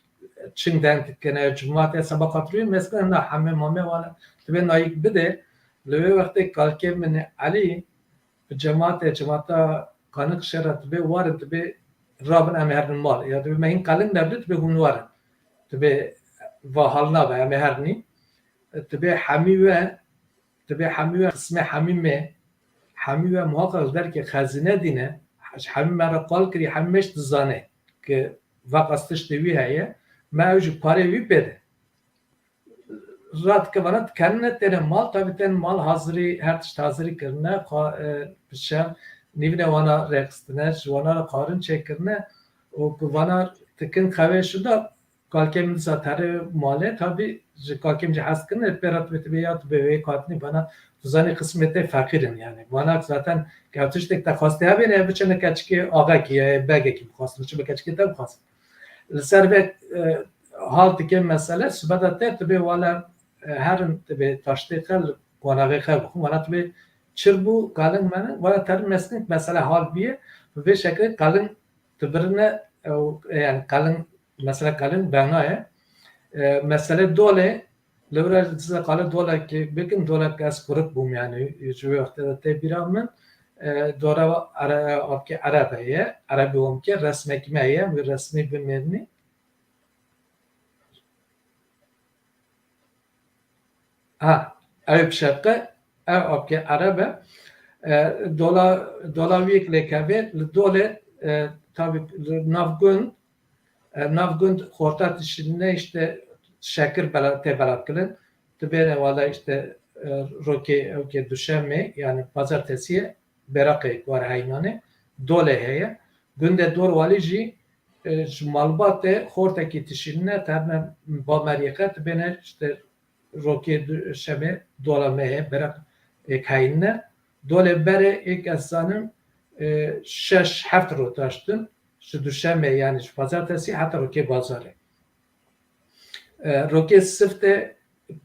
çing deng dikine, cumate seba xatirî meskin na heme mame wana tibê nayik bide. Li wê wextê kalkê min Elî bi cemate, cemata Kanik Şera tibê warin tibê rabin em herin mal. Ya tibê me hîn qelim nebdi tibê hûn warin. Tibê va hal nabe em herin. Tibê hemî we, tibê hemî we qismê hemî me, hemî we muhaqqeq ji derkê xezîne dîne, ji hemî me re qal kirî, hemî me jî dizane ki veqas tiştê wî heye, me ew ji parê wî pê de. Radike vana dikenine têne mal, tabî tên mal hazirî, her tişt hazirî kirine, qa-, e, bi şev nîvine wana rêxistine, ji wana re qarin çêkirine û ku vana dikin xewê şinda, kalkê min disa terê malê, tabî ji kalkê min jî hez kirine, pê re tibê tibê ya tibê wê katinî vana, tu zanî qismê tê feqîr in yani. Vana zaten ke tiştek te xwestê hebê ne, biçe ne keçikê axekî ya begekî bixwastin, biçe bi keçikê te bixwastin. Li ser vê, e, hal dike mesele, sibeda te tibê wala, e, herin tibê taştê xel, konaxê xel bixwin, wala tibê çir bû, kalin mene, wala terin meskin mesele hal biye, bi vê şekilê kalin tibirine, e, yani kalin, mesele kalin bena ye. E, mesele dolê, li vir ez dizê qale dolekê bikin, dolek ez kurik bûm yani, ji wê wextê de tê bîra min, e, dora ere-, apkê Ereb heye, Erebî omkê, resmekî me heye, wî resmî bimêrnî. Ha, ew bi şeqe, ew apkê Ereb e. E, dola, dola wî yek lêkevê, li dolê, e, tabî li nav gund, e, nav gund xorta dişinine işte şekir bela-, tê belat kirin. Dibêne wala işte, e, rokê, ewkê duşemê, yani pazartesiye, beraqê war heynanê, dolê heye. Gundê Dorwalî jî, e, ji malbatê xortekî dişînine, terne bameriyê qe, dibêne işte rokê du-, şemê dola me heye, beraq êk heyne. Dolê berê êk ez zanim, e, şeş heft rota ştin, ji duşemê yani ji pazartesî heta rokê bazarê. E, rokê sifte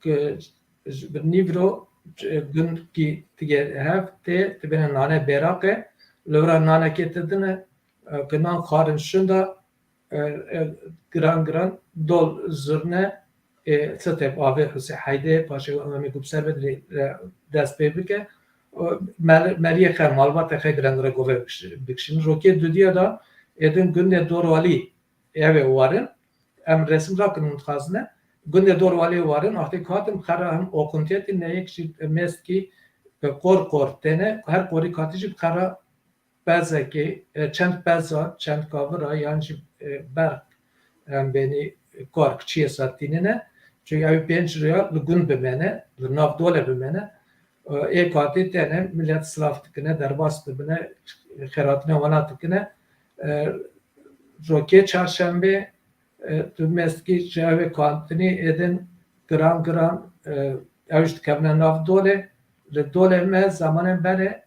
ki ji, bi nîvro, e, gund kî tige hev tê, dibêne nane beraqê, li vira nanekê didine, e, ki nan xwarin şinda, e, e, giran giran dol zurne, e, sitê avê Husê Heydê, paşê em ê ku bi ser ve dirê, e, dest pê bike. O, mer-, meriyê xe, malbatê xe giran giran gove bikş-, bikşin. Rokê dudiya da, êdin gundê Dorwalî, ev ê warin. Em resim rakin hûn dixwazine. Gundê Dorwalê warin, wextê ku hatin bi xera him oqintiyetî ne yek jî mest kî, e, qor qor têne, her qorî katî jî bi xera pezekê, e, çend peza, çend kavira yan jî, e, berq, em bênî kar kiçiyê sa tînine. Çünkü ew pênc rêya li gund bimene, li nav dole bimene. E, ê katî têne, millet silav dikine, derbas dibine, xêratine wana dikine. E, rokê çarşembê, e, tu mestkî ji ew ê kantinî êdin giran giran, e, ew ji dikevine nav dolê. Li dolê me zamanên berê,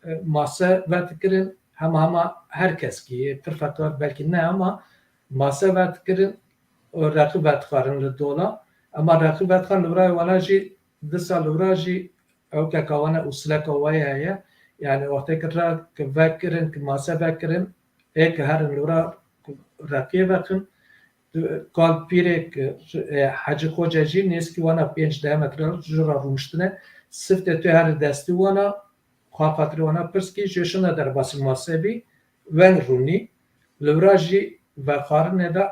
e, mase vedikirin, hema hema her kes kî, pir fetar belkî ne, ama mase vedikirin û reqî vedixwarin li dola. Ema reqî vedixwarin li virayê wana jî, disa li vira jî ewkeka wana û sileka wayê heye. Yani wextê ki re ki vekirin, ki mase vekirin, ê ki herin li vira reqiyê vekin, kal pîrê ki, e, Hecî Xoce jî nêzkî wana pênc deh metre ji ra rûniştine. Siftê tu herî destî wana, xwe xatirê wana pirs kî, ji şina derbasî mase bî, weng rûnî. Li vira jî vexwarinê de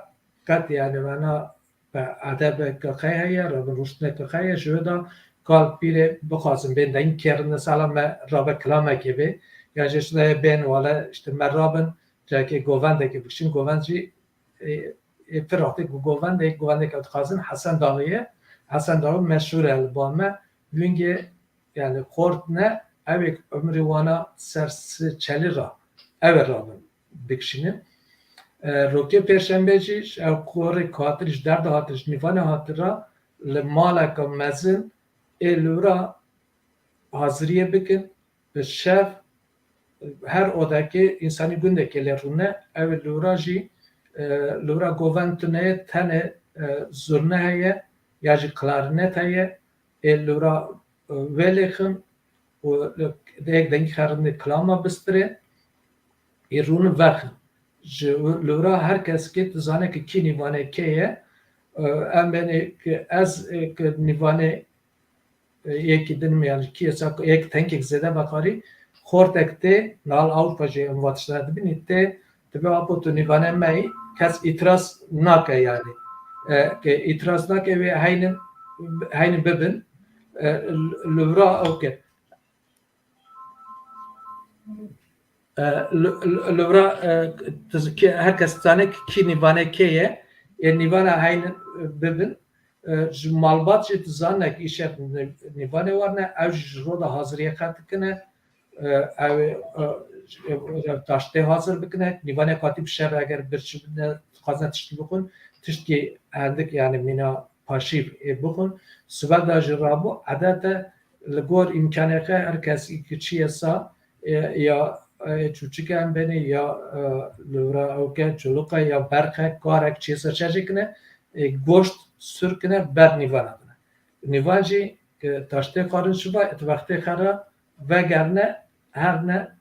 qet, yani, wena be edebeke xey heye, rabin rûştineke xey heye, ji wê de kal pîrê bixwazin bên dengî kêrine sala me rabe kilamekê bê, ya jê şina ye bên wale, işte, me rabin, cakê govendekê bikişin, govend jî, e, e, pir wextê ku govendê, govendeke dixwazin Hesen Daxî ye. Hesen Daxî meşhûr e li ba me. Wingê, yani, xort ne, ew ê umrê wana ser si çelî ra, ew ê rabin bikişînin. E, rokê pêşembe jî, ew qorê katir ji derda hatir, ji nîvanê hatir ra li maleke mezin ê li wira haziriyê bikin. Bi şev her odekê însanî gundekê lê rûne, ew ê li wira jî, e, li wira govend tune ye, tenê, e, zurne heye ya jî klarinet heye, ê li wira, e, wê lêxin, û dê yek dengî xerindê kilama bistirê, ê rûnin vexin. Ji li vira her kes kê tu zane ki kî nîvanê kê ye, e, em benê ki ez, e, ki nîvanê, e, yekî din me, yani kî esa yek tenkek zêde vekarî, xortek tê, nal Ewropa jî em va tişta dibînî, tê, dibe apo tu nîvanê me yî, kes îtiraz nake yani. E, ki îtiraz nake wê heynin, heynin bibin, e, li vira ew ke. E, li, li, li vira, e, tu ki, her kes zane ki kî nîvanê kê ye, ê nîvana heynin, e, bibin. E, ji malbat jî tu zane ki îşev nî-, nîvanê warne, ew jî ji ro de haziriyê qet dikine, e, ew, e, e, taştê hazir bikine, nîvanê katî bi şev eger birçi bine, dixwazine tiştî bixwin, tiştkî hendik yani mîna paşîv ê bixwin. Sibe de jî rabû, edet e, li gor îmkanê xwe her kes ki çi yesa, e, ya, e, çûçike em benê, ya, e, li vira ew ke, çuluqe, ya berqe, karek çi yesa çerjê kine, e, goşt sûr kine, ber nîvana bine. Nîvan jî, e, taştê xwarin şiva, et wextê xera vegerine, herne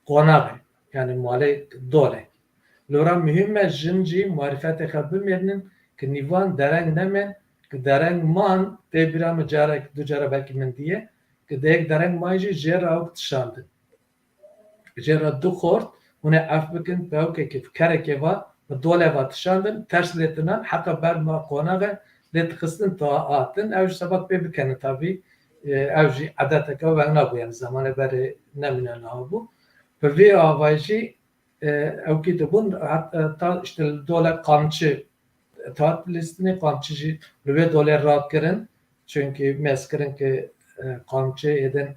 qonaxê, yani malê dole. Lora muhîm e jin jî marîfetê xwe bimêrinin, ki nîvan dereng nemên, ki dereng man, tê bîra min carek, du cara belkî min diye, ki dê yek dereng man jî jê re ew tişandin. Jê re du xort, hûn ê ef bikin, bi ewkekê, bi kerekê va, bi dolê va tişandin, ters lê tinan, heqa ber ma qonaxe lê dixistin ta atin, ew ji seba pê bikenin tabî, e, ew jî edeteke weng nabû, yani zamanê berê nemîne niha bû. Bi vê avayî jî, e, ew kî dibûn, hat-, e, ta işte li dole qamçi, tat lîstinê qamçi jî li wê dolê rakirin. Çunkî mez kirin ki, e, qamçi êdin,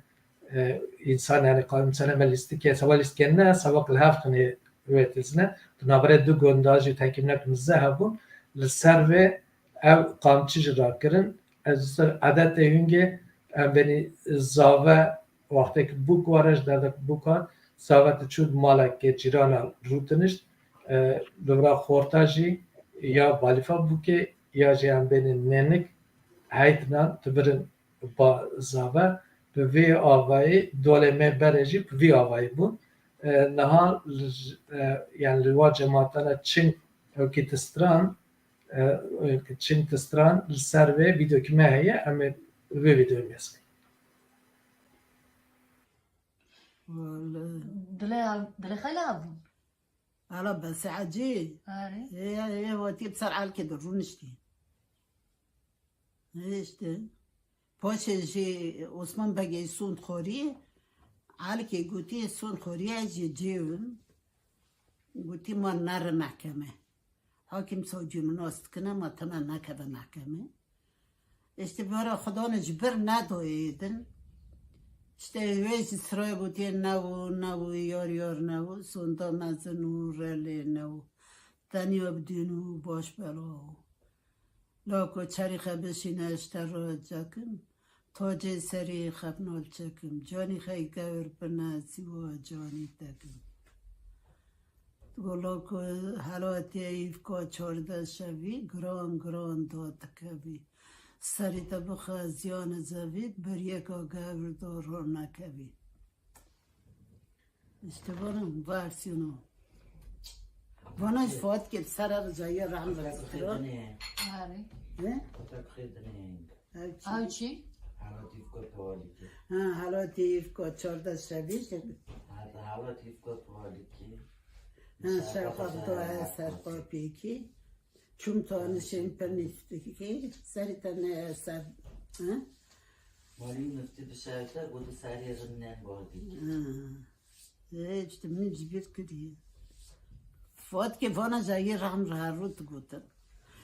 e, însan, yani qamçi me lîstikê, seba lîstikê ne, seba ki li hev xinê wê tizne. Di navberê du gunda jî tekî ne ki mize hebûn. Li ser vê ev qamçi jî rakirin. Ez ser edetê hûngê em benî zave wextê ki bûk ware ji derdek bûk hat, zave tu çû malekê cîrana rûtinişt, e, li vira xorta jî ya balîfa bûkê ya jî em bênin nênik heydinan tu birin ba zave. Bi vê avayî dolê me berê jî bi vî avayî bûn. E, niha li, e, yani li wa cematana çing ewkî distran, e, e, çing distran li ser vê vîdeokî me heye, em ê vê vîdeoyê mezin. Dilê, dilê xela bû. Ala bes ecî. Arê. Ê, ê, wetî bi ser elkê de rûniştî. Ê, işte. Paşê jî Osman Begê sond xorî, Elkê gotî, sond xorî ez jê cêwim. Gotî, ma nere mehkeme. Hakim savcî min nas dikine, ma tema nekeve mehkeme. Îşte bara Xwedane ji bir nedoyê din. Îşte wê jî sirayê gotiye, newo, newo, yar, yar newo, sonda mezin û relê newo. Tenya bi dîn û baş bela wo. Lako çerî xebişîne, ji te re cekim. Tacê serî xebnal çekim. Canî xey gewr bine, sîwa canî tekim. Gola ku helatê îvka çardeh şevî, giran giran da dikevî. Serî te bixe ziyanê zevî, ber yeka gewr da ronekevî. İşte vana versiyonu. Vana ji Fuat Kep sera ricayê rehmet kiro. Arê. He? Ew çi? Ew çi? Helatî îvka tewalîkê. Ha, helatî îvka çardeh şevî. Heta helatî îvka tewalîkê. Ha, şerpa bi dua serpa pêkî. Çum tanişên penîftikê, serî te ne ser. Ha? Malî miftî bi şerte, gotu serê rinnen bordî. Ha. Ê, işte min ji bîr kiriye. Fuat ke vana jayê ram rahat digotin.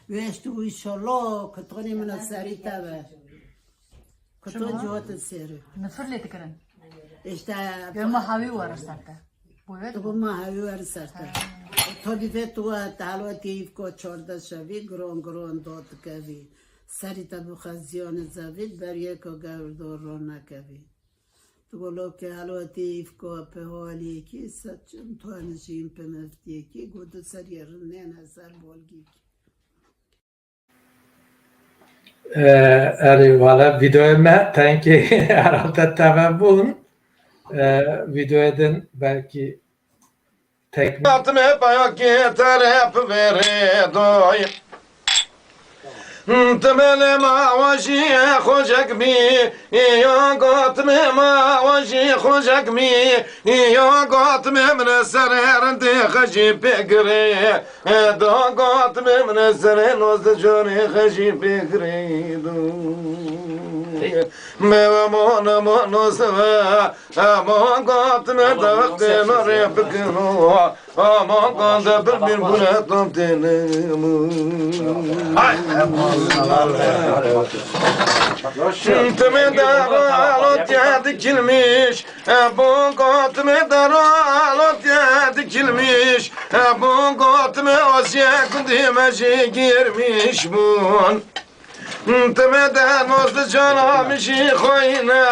Wê işte û inşallah kutonê min a serî te be. Kuton ciwat seri. Nifir lê dikirin. İşte. Ê ma hawî were ser te. Bûye tu ma hawî were ser te. Tabi ve tu ve talwetî îvko çardeh şevî giron giron dot kevî. Serî te bixe ziyanê zevî, ber yeka gewr do ronekevî. Tu golo ke halwetî îvko pe haliyekî, seçim tu enijîn pe meftiyekî, godu ser yerin nêne ser bolgîkî. Erê, wala vîdeoyê me tenkê herhalde teve bûn. e, vîdeoyê din belkî tekmîl. Hatime payakê teref verê doy. Temele ma wajî xocek bî, ya gotime ma wajî xocek bî, ya gotime min serê rindê xejî pêgirê. Da gotime min serê nozdeh canê xejî pêgirê do. Me ve mona mona seve, ama gotime da wextê no rê bikino. Ama gande bir bir bune tam têne. Teme da alo tiya dikilmiş. E, bu gotime da alo tiya dikilmiş. E, bu gotime Asya kundime jî girmiş bun. Teme de nozdeh cana min jî xoyne.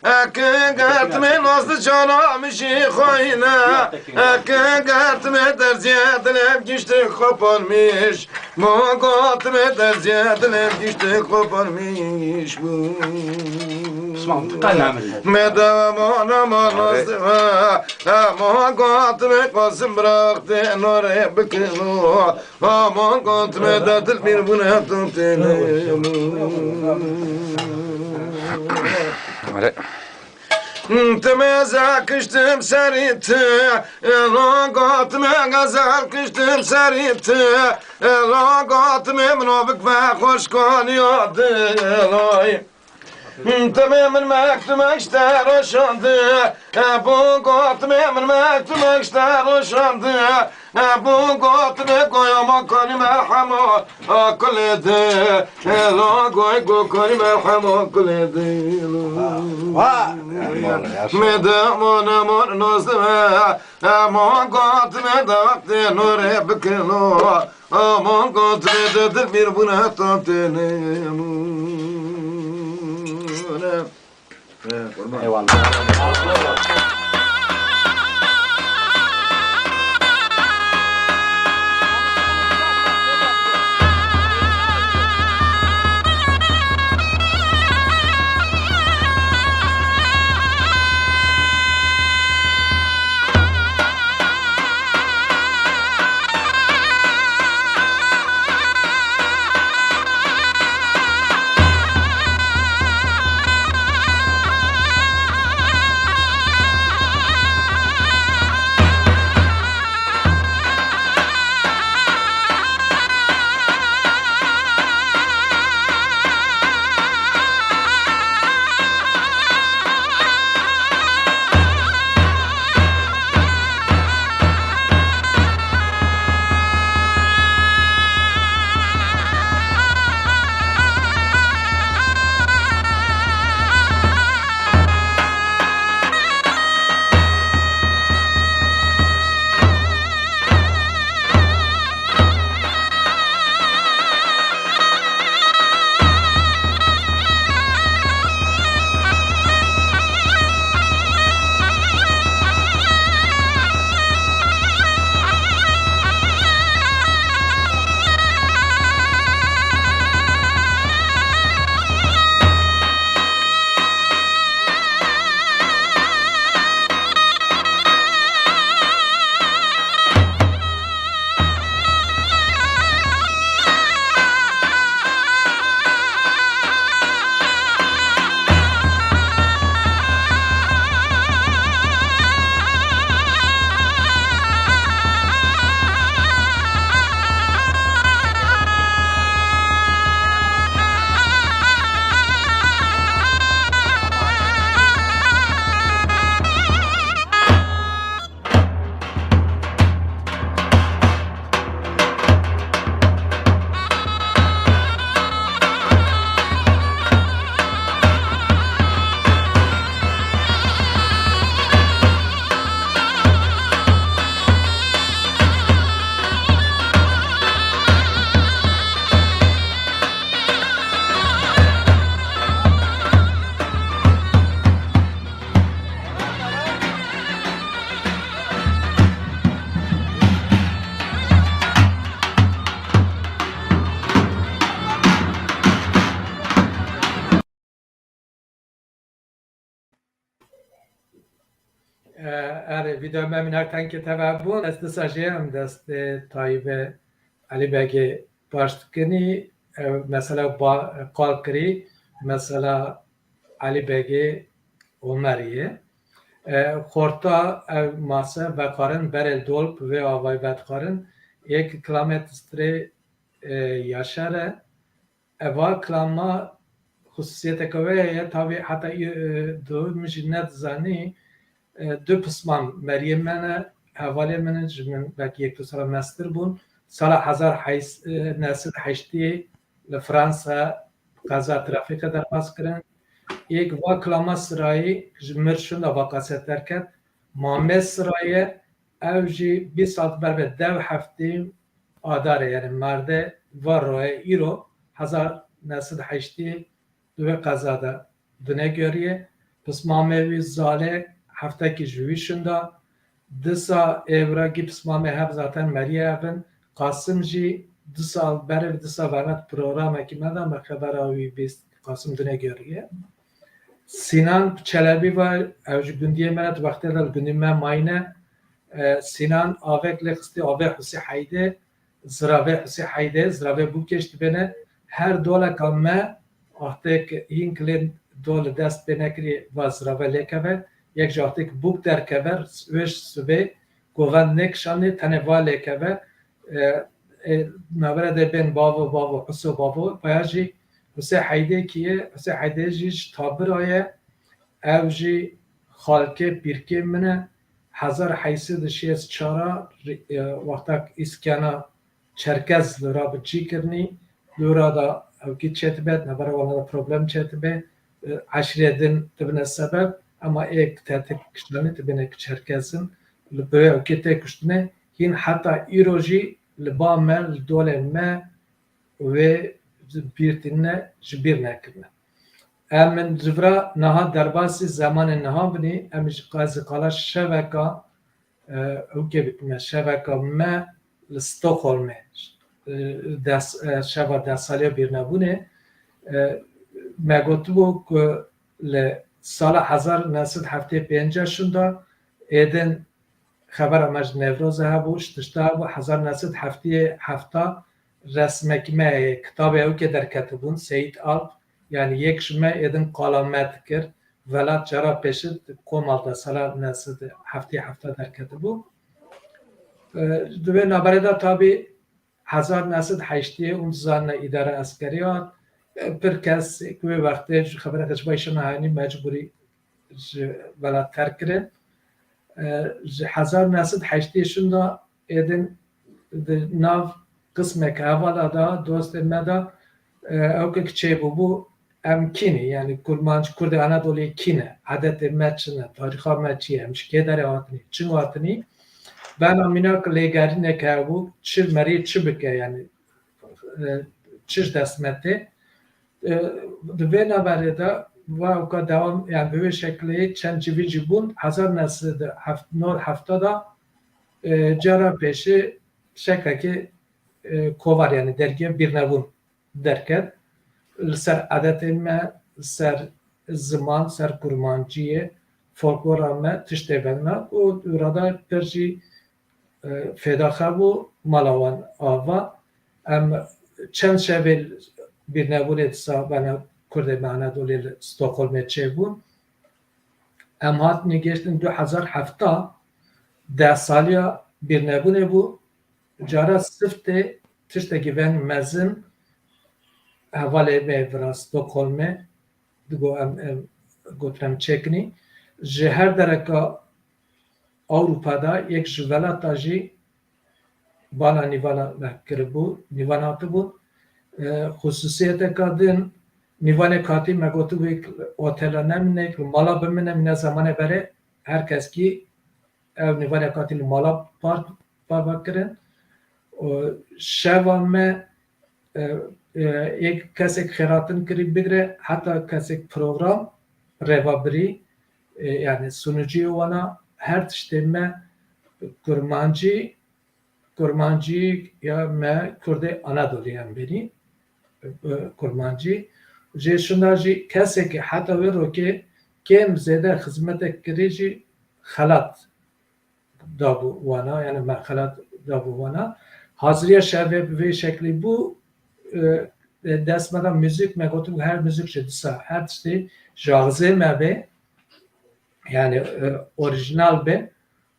E, ke gertime nozdeh cana min jî xoyne. E, ke gertime derziye dilem gişti koparmış. Ma gotime derziye dilem gişti koparmış bu. Osman, dikkat namir. Me de mona mona seve. Ma gotime Qasim bıraktı nore bikino. Ama gotime de dil bir bune tutene. Öyle. Temeze kiştim serî te, elo gotime gazel kiştim serî te, elo gotime min o bik ve xoşkon ya diloy. Teme min mektumek işte roşandı, e, bu gotime min mektumek işte roşandı. Ebu gotine goya ma kani merhema akulede. Ela goy go kani merhema akulede. Vay. Me de mon mon nozve. Ama gotine de vakti nore bikino. Ama gotine de dil bir buna tatene. Eyvallah. Erê, vîdeoya me mînak tengkê te ve bûn. Ez disa jî em destê Tayyîbê Elî Begê baş dikinî. Ew mesela ba-, qal kirî, mesela Elî Begê Omerî ye. E, xorta ew mase vexwarin berê dol bi vê avayî vedixwarin. Yek kilamê tistrê, e, Yaşar e. Eva kilama xusûsiyeteke wê heye, tabî heta î-, e, do min jî nedizanî, e, du pisman meriyê me ne, hevalê min in, ji min belkî yek du sala mestir bûn. Sala hezar heys-, e, neh sed heştiyê li Fransa qeza trafîkê derbas kirin. Yek va kilama Sirayî ji mir şûnda vaqaset derket. Mamê Sirayê, ew jî bîst sal ber vê dew heftê Adarê, yani merde va royê îro hezar neh sed heştiyê di wê qeza de dine geriye. Pismamê wî Zalê heftekî ji wî şûnda. Disa êvra gî pismamê hev zaten meriye hev in. Qasim jî du sal berê vê disa vermet programekî me de me xebera wî bîst. Qasim dine geriye. Sinan Çelebî var, ew ji gundiyê me ne, di wextê de li gundî me mayîne. E, Sinan avek lê xistî avê Husê Heydê, ziravê Husê Heydê, ziravê bûkê jî dibêne. Her doleka me, wextêk hîn kilên dol li dest pê nekirî, va zirave lêkeve. Yek ji wextêk bûk derkeve, wê ji sibê govend nêkişanê, tenê va lêkeve. E, e, navere de bên bavo, bavo, Huso bavo, paya jî Husê Heydê kî ye, Husê Heydê jî ji Tabira ye, ev jî xalkê pîrkê min e. Hezar heysê di şêst çara, e, wexta îskena Çerkez li ra bi çî kirinî, li ra da ew kî çêtibe, navbera wana da problem çêtibe, e, eşîrê din dibine sebeb, ema êk tetik kişanî dibine ki Çerkez in, li bi ew kî tê kuştine, hîn heta îro jî li ba me, li dolê me wê bîr tînine, ji bîr nekirine. Em min ji vira niha derbasî zemanê niha binî, em ji qazî qala şeveka, e, ew kê bikime, şeveka me li Stockholmê, e, des-, e, şeva deh saliya bîrnebûnê, e, me gotibû ku li sala hezar neh sed heftê pênc şûnda êdin xebera me ji Newrozê hebû, ji tişta hebû, hezar neh sed heftê hefta resmekî me heye, kitabê ew kê derketibûn, Seyîd Alp, yanî yek ji me êdin qala me dikir, Velat cara pêşî Komal de sala neh sed heftê hefta derketibû. E, di vê naberê de tabî hezar neh sed heştiyê hûn dizanine îdara eskerî hat. E, pir kes ku wê wextê ji xebereke ji Bayşana Hanî mecbûrî ji welat terk kirin. E, ji hezar neh sed heştiyê şûnda êdin di nav qismek hevala da, dostê me da, e, ew ke çêbûbû, em kî ne, yanî kurmanc, kurdê Anadoluyê kî ne, edetê me çi ne, tarîxa me çi ye, em ji kê derê hatinî, çi hatinî, bena mînak lêgerînek hebû, çi merî çi bike, yanî, e, çi ji dest me tê. E, di vê naberê de va ewka dewam, yanî bi vê şekilê çend civîn jî bûn, hezar neh sed nod hefta da, e, cara pêşî şekekê, e, kovar, yanî dergiya bîrnebûn derket. Li ser edetê me, ser ziman, ser kurmanciyê, folklora me tiştê vedina û rada pir jî, e, fêdaxe bû mala wan ava. Em çend şevê bîrnebûnê disa bena kurdê me Anadolê li Stockholmê çêbûn. Em hatinê gêştin du hezar hefta, deh saliya bîrnebûnê bû. Cara siftê tiştekî veng mezin hevalê me vira Stockholmê digo em, em gotin em çêkinî. Ji her dereka Ewropa de yek ji welata jî bana nîvana me kiribû, nîvan hatibû. E, xusûsiyeteka din, nîvanê katî me gotibû, yek otela nemîne, yek mala bimîne, mîne zemanê berê, her kes kî ew nîvanê katî li mala par, parve kirin. Û şeva me, e, e, yek kesek xêratin kirî bigire, heta kesek program rêva birî, e, yani sunuciyê wana her tiştê me kurmancî, kurmancî ya me kurdê Anadolî em bênî, e, kurmancî. Jê şunda jî kesekî heta wê rokê kêm zêde xizmetek kirî jî xelat dabû wana, yani me xelat dabû wana. Haziriya şevê bi vê şeklî bû, e, e, dest me da muzîk, me gotin her muzîk ji disa, her tiştî ji axzê me bê, yani, e, orîjinal bê.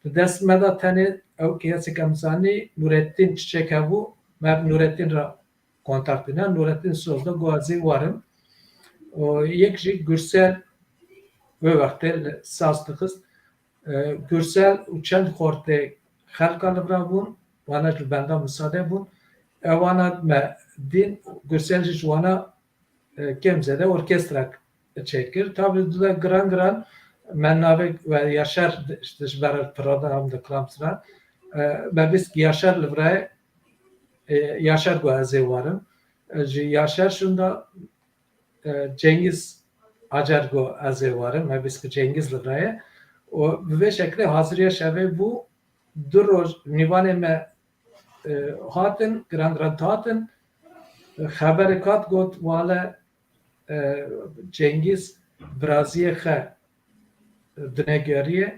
Di dest me da tenê ew kesek em zanî, Nurettin Çiçek hebû, me bi Nurettin re kontak bîna. Nurettin Soz da got ez ê warim. Û yek jî Gürsel wê wextê li saz dixist. E, Gürsel û çend xortê xelka li vira bûn, wana ji benda misade bûn. Ewana me dîn, Gürsel jî ji wana, e, kêm zêde orkestra çêkir. Tabi dide giran giran me navê we Yaşar, işte, ji ber programda kilam sira, e, me bîst Yaşar li virayê, e, Yaşar got ez ê warim. E, ji Yaşar şûnda, e, Cengiz Acar got ez ê warim, me bîst Cengiz li virayê. Û bi vê şeklê haziriya şevê bû, du roj nîvanê me, e, hatin, giran giran hatin. Xeberê kat got, wale, e, Cengiz biraziyê xe, e, dinegeriyê,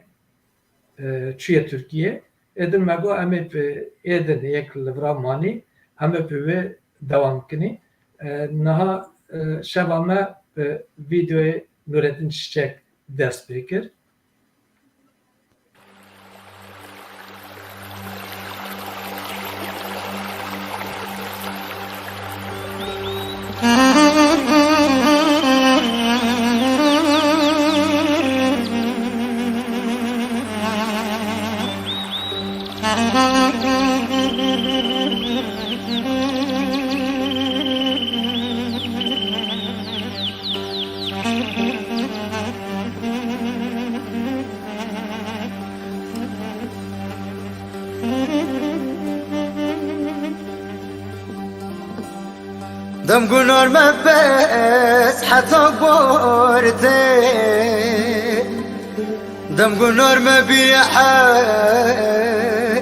e, çûye Tirkiye. Êdin me got, em ê bi êdin yek li vira manî, em ê bi wê dewam kinî. E, niha, e, şeva me bi vîdeoyê Nurettin Çiçek dest pê kir. Dem gunar me bes heta gortê. Dem gunar me bî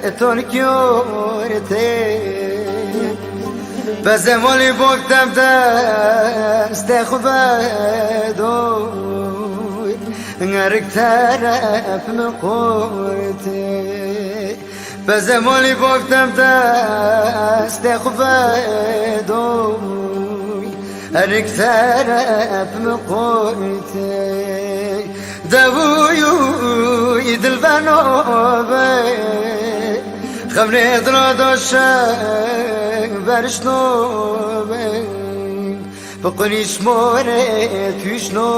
heton kyortê. Bezem olî bok dem destê xwe vedoy. Ngerik teref min qortê. Bezem olî bok dem destê xwe vedoy. Erik teref min qortê. Dewûyû dilveno be. Xemrê dila doşe berişno be. Bi qunîş morê tûşno.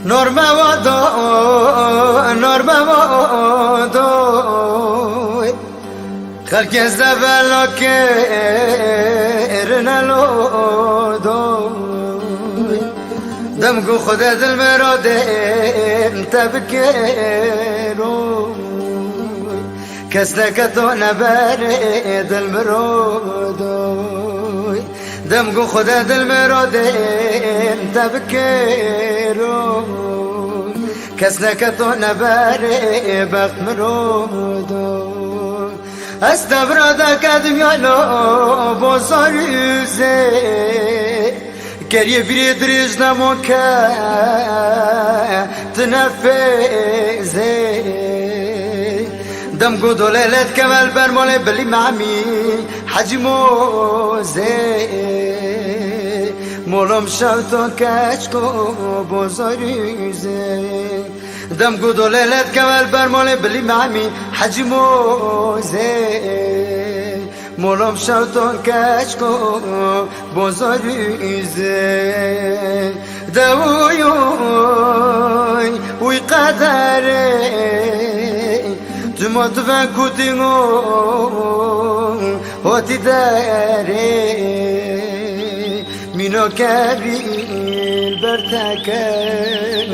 Norme wado, norme wado. Xelkê zevela kirine lodoy. Dem ku Xwedê dil miradên te bikeroy. Kes neketo neberê dil mirodoy. Dem ku Xwedê dil miradên te bikeroy. Kes neketo neberê bext mirodoy. Ez te bira deke dinyaylo bozarîzê. Keriyê birê dirêj nemo ke tu nefêzê. Dem ku dolê led kevel bermolê bilî mamî hecî mozê. Molom şewto keçko bozarîzê. Dem ku dolê led kevel bermolê bilî mamî hecî mozê. Molom şewton keçko bozorîzê. Dewûyoy uy qederê. Divê kutî hotî derê mîno kevî ber teker.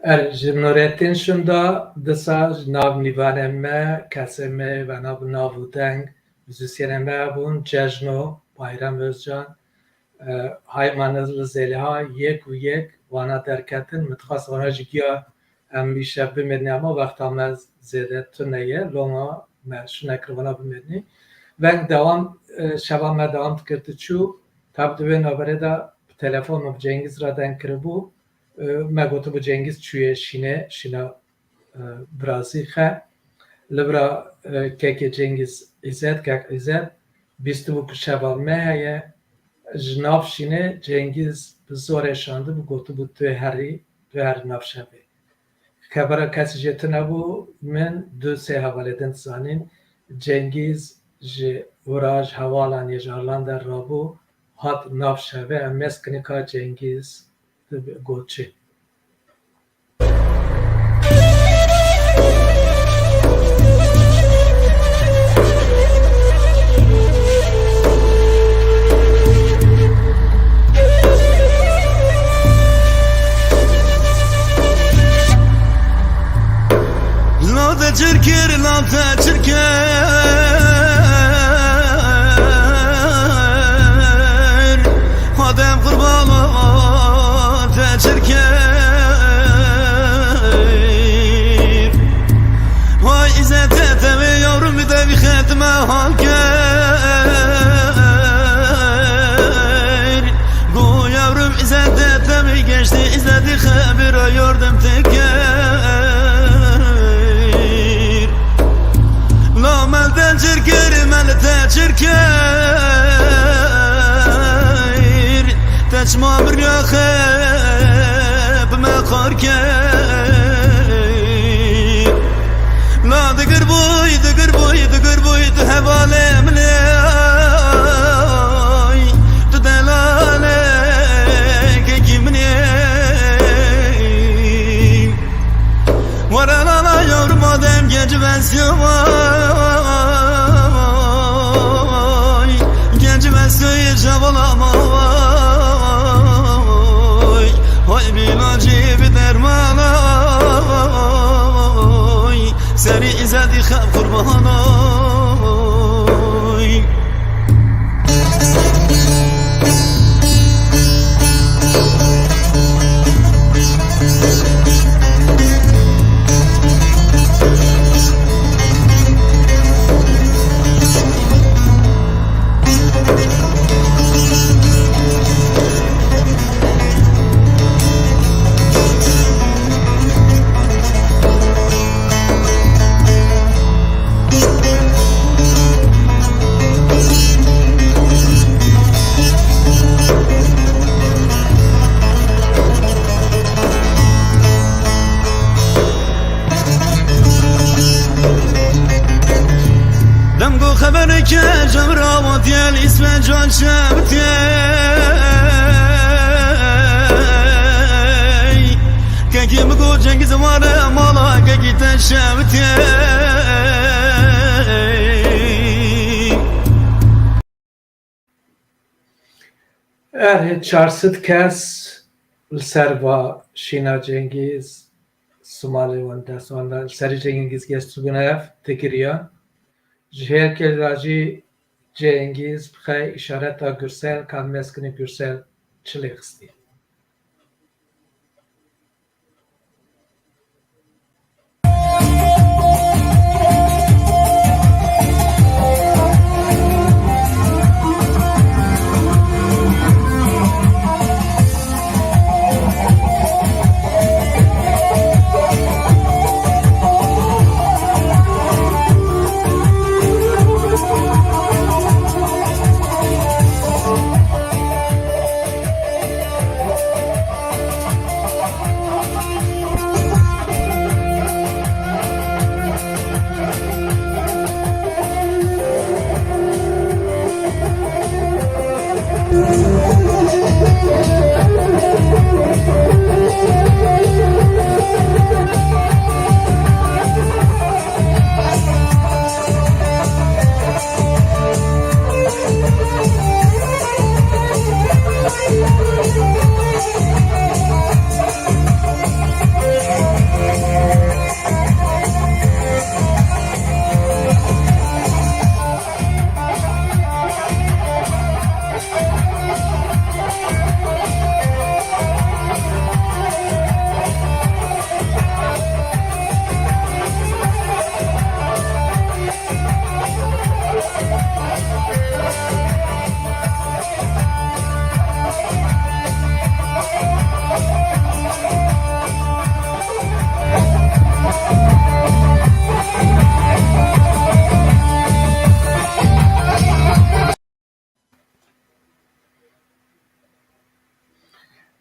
Er, ji Nurettin Şunda disa ji nav nîvanên me, kesê me ve nav, nav û deng, muzîsyenê me bûn, Cejno, Bayram Özcan, e, Hayman Zeliha, yek û yek vana derketin, min dixwest vana jî giya em îşev bimênî, ama wexta me zêde tune ye, loma me şûne kir vana bimênî. Veng dewam, e, şeva me dewam dikir diçû, tab di wê navberê de bi telefon min bi Cengîz re deng kiribû. E, me gotibû Cengîz çûye şînê, şîna, e, birazî xe. Li vira, e, kekê Cengîz Îzet, kek Îzet, bîstibû ku şeva me heye, ji nav şînê Cengîz bi zorê şandibû, gotibû tu herî, tu herî nav şevê. Xebera kesî jê tune bû, min du sê hevalê din dizanîn. Cengîz ji wira ji hevalan yê ji Arlan der rabû, hat nav şevê, em mêz kinika Cengîz dibe got çi. La te çirkir, la te çirkir. Xwedem qurban te çirkir. Vay İzzet te ve yavrum, bir de bir xetme hal ker. Go yavrum, İzzet te ve geçti, İzzet xebira yardım te ker. La mel te çirkir, mel te çirkir. Te çima mirya xeb me xar kir. La digir boy, digir boy, digir boy, tu hevalê min ê. Tu delalê kekî min ê. Were la la yavrum, Adem genci benziyor vay. Genci benziyor, hiç havalamam vay. Vay bilacı bir derman ay. Seni izledi hep kurban ay. Dem go xeberê ke cem rawatiyel îsme can şevtiyey. Kekî min got Cengiz ware mala kekî te şevtiyey. Erê çar sed kes li ser va şîna Cengîz, Simalê wan dest wan da, li serî Cengîz gestibûne ev digiriyan. Ji hêrkê ra jî Cengîz bixe îşareta Gursel, ka mezkinî Gursel çi lê xistî.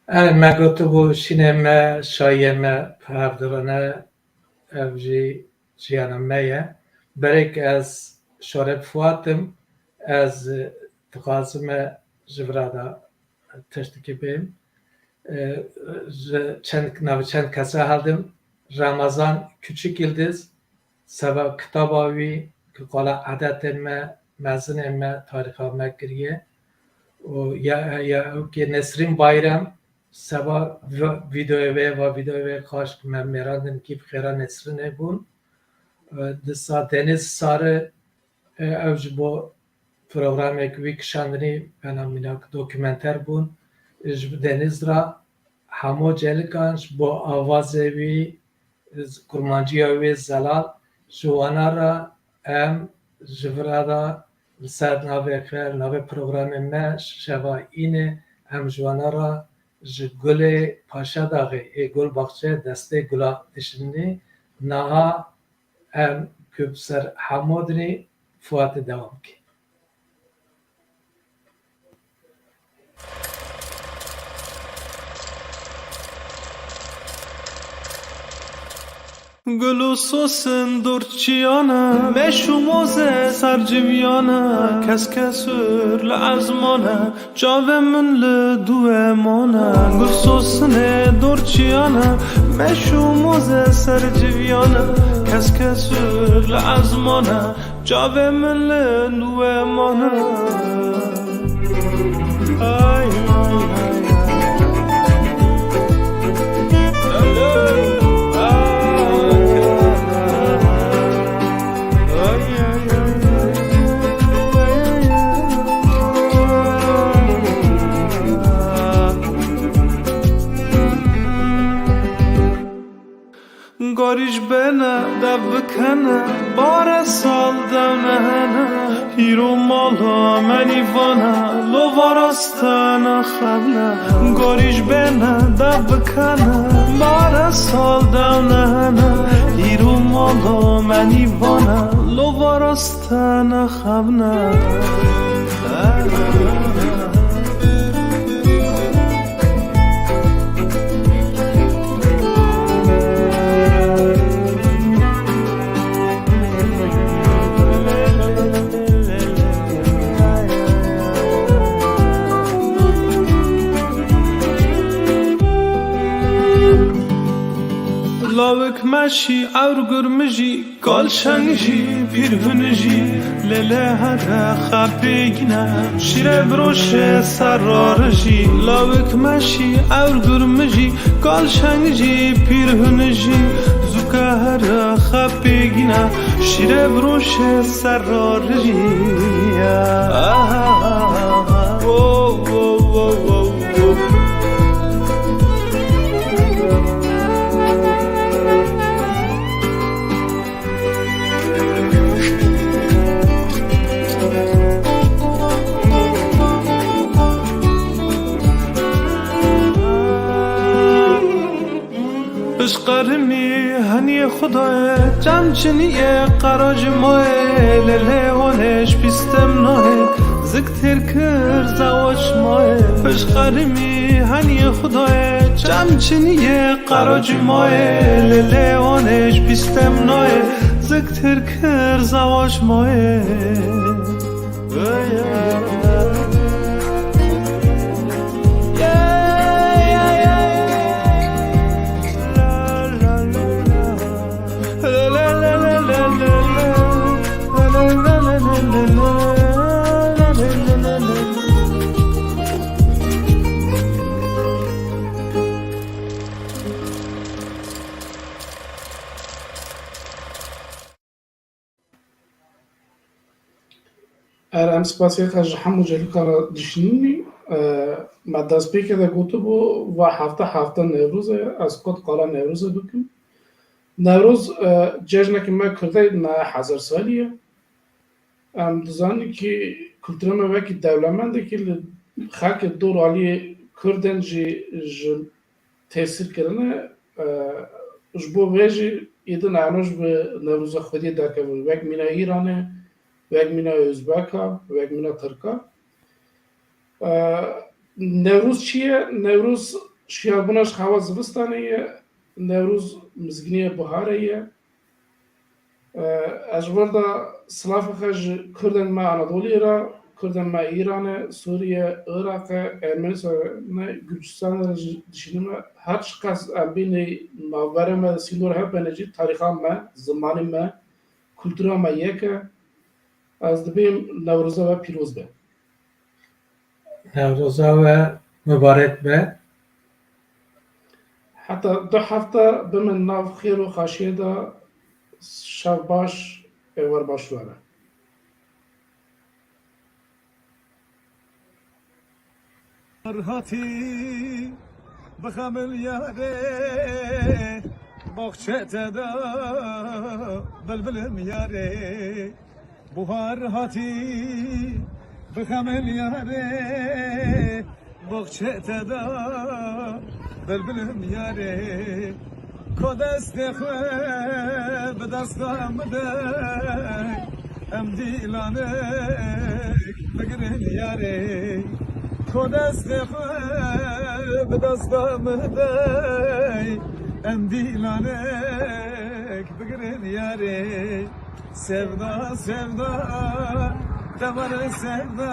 Erê, me gotibû şînê me, şayiyê me bi hev dirine, ev jî jiyana me ye. Berê ku ez şorê bi Fuat im, ez dixwazim ji vira de tiştekî bêm. E, ji çend, navê çend kesa hildim. Ramazan Küçük Yıldız, seba kitaba wî ku qala edetê me, mezinê me, tarîxa me kiriye. Û ya, ya ew kê Nesrîn Bayram, seba vi-, vîdeoyê wê, va vîdeoyê wê xaş ku me mêrandin kî bi xêra Nesrînê bûn. E, disa Deniz Sarı, e, ew ji bo programek wî kişandinî, bena mînak dokumenter bûn. Ji Deniz re hemo celikan ji bo avazê wî, kurmanciya wê zelal, ji wana re em ji vira de li ser navê xêr, navê programê me şeva înê, em ji wana re ji Gulê Paşadaxê ê Gulbaxçe destê gula dişinî. Niha em ku bi ser hemo dinî Fuatê dewam bikin. Gul û sosin dorçiyane, meş û moze serciviyane, keske sûr li ezmane, çavê min li dû emane. Gul sosinê dorçiyane, meş û moze serciviyane, keske sûr li ezmane, çavê min li dû emane. Ay, ay, ay, ay. Gorî ji bêne dev bikene, bare sal dew nehene. Hîro mala me nîvane, lova rastene xebne. Gorî ji bêne dev bikene, bare sal dew nehene. Hîro mala me nîvane, lova rastene xebne. Lawik meşî ewr gurmijî. Kal şeng jî, pîr hun jî, lê lê here xepîgîne. Şîre biroşe serra rijî, lawik meşî, ewr gurmijî. Kal şeng jî, pîr hun jî, zûke here xepîgîne. Şîre biroşe serra rijî. Ah, ah, ah, ah, ah. Oh, oh, oh, oh. Pişqerimî heniyê Xwedayê, çem çiniyê qera ji mayê, lê lê wan ê ji pîstem nayê, zik têr kir zewac mayê. Pişqerimî heniyê Xwedayê, çem çiniyê qera ji mayê, lê lê wan ê ji pîstem nayê, zik têr kir zewac mayê. Er em spasiyê xwe ji hemû cêlika re dişînî. E, me destpêkê de gotibû, va hefte hefte Newroz e, ez qet qala Newrozê bikim. Newroz, e, cejneke me Kurdê ne hezar salî ye. Em dizanin kî kultura me wekî dewlemendekî li xelkê dor aliyê Kurdên jî ji tesîr kirine, e, ji bo vê jî êdin eno ji bi Newroza xwediyê derkevin. Wek mîna Îranê, wek mîna Ozbeka, wek mîna Tirka. E, Newroz çi ye? Newroz Şiyarbûna ji xewa zivistanê ye, Newroz mizgîniya biharê ye. E, ez ji vir de silaveke ji Kurdên me Anadoliyê re, Kurdên me Îranê, Sûriye, Iraqê, Ermenistanê, Gurcistanê re jî dişînime. Her çiqas em bînê navberê me sînor hebene jî tarîxa me, zimanê me, kultura me yek e. Ez dibêm Newroza we pîroz be. Newroza we mibarek be. Heta du hefte bimin nav xêr û xweşiyê de. Şev baş, êvar baş were. Hatî bixemil yarê, baxçe te da bilbilim yarê. Buhar hatî bixemil yarê, baxçe te da bilbilim yarê. Ko destê xwe bi desta min de, em dîlanek bigirin yarê. Ko destê xwe bi desta min de, em dîlanek bigirin yarê. Sevda, sevda, temare sevda,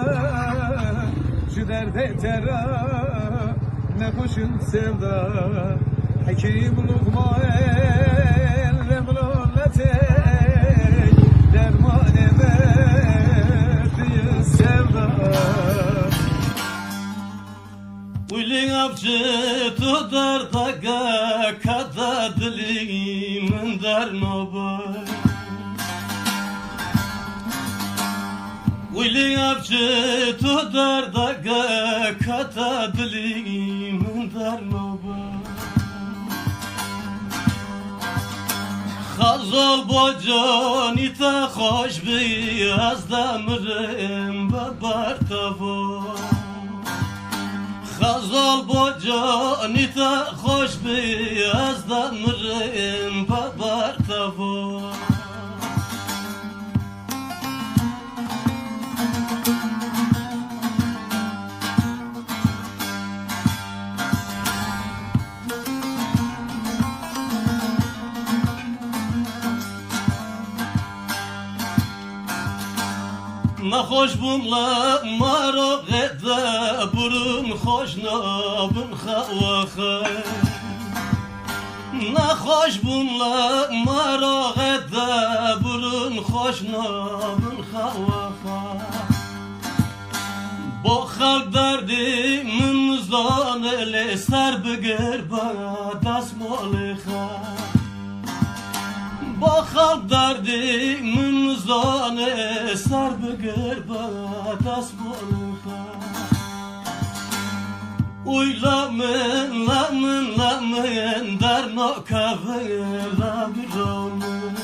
ji derdê te re nexweşin sevda. Hekîm Luqman, Levlolete, dermanê me diye sevda. Wîlî avcı tu derdege kata dilî min dernobe. Wîlî avcı tu derdege kata dilî min dernobe. Xazol bo canî te xweş bî, ez demirim bi ber te vo. Xezal bo canî te xweş bî, ez demirim bi ber te vo. Nexweş bûm li maroxê de, burun xweş nabin xewaxe. Nexweş bûm li maroxê de, burun xweş nabin xewaxe. Bo xelk derdê min zane, lê ser bigir be destmalê xwe. Bo xelk derdê min zane, ser bigir be destmalê xwe. Uy la min, la min, la min, dernakeve la bira min.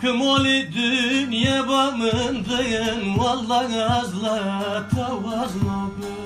Kemalê dinyê ba min din, wallah ez li te waz nabim.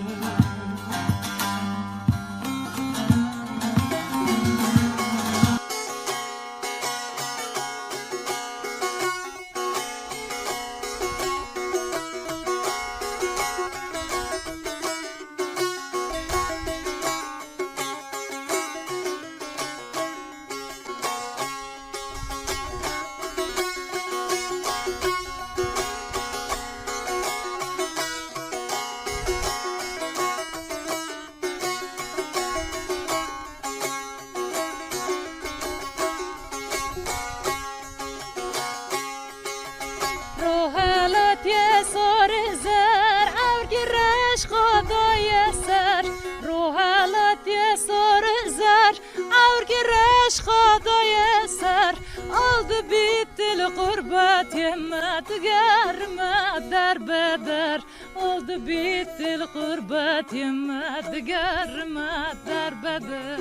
Rohalatiyê sor zer, ewrkî reş xwe daye ser. Rohalatiyê sor zer, ewrkî reş xwe daye ser. Oldu bitti li qurbetê me, diger me derbeder. Oldu bitti li qurbetê me, diger me derbeder.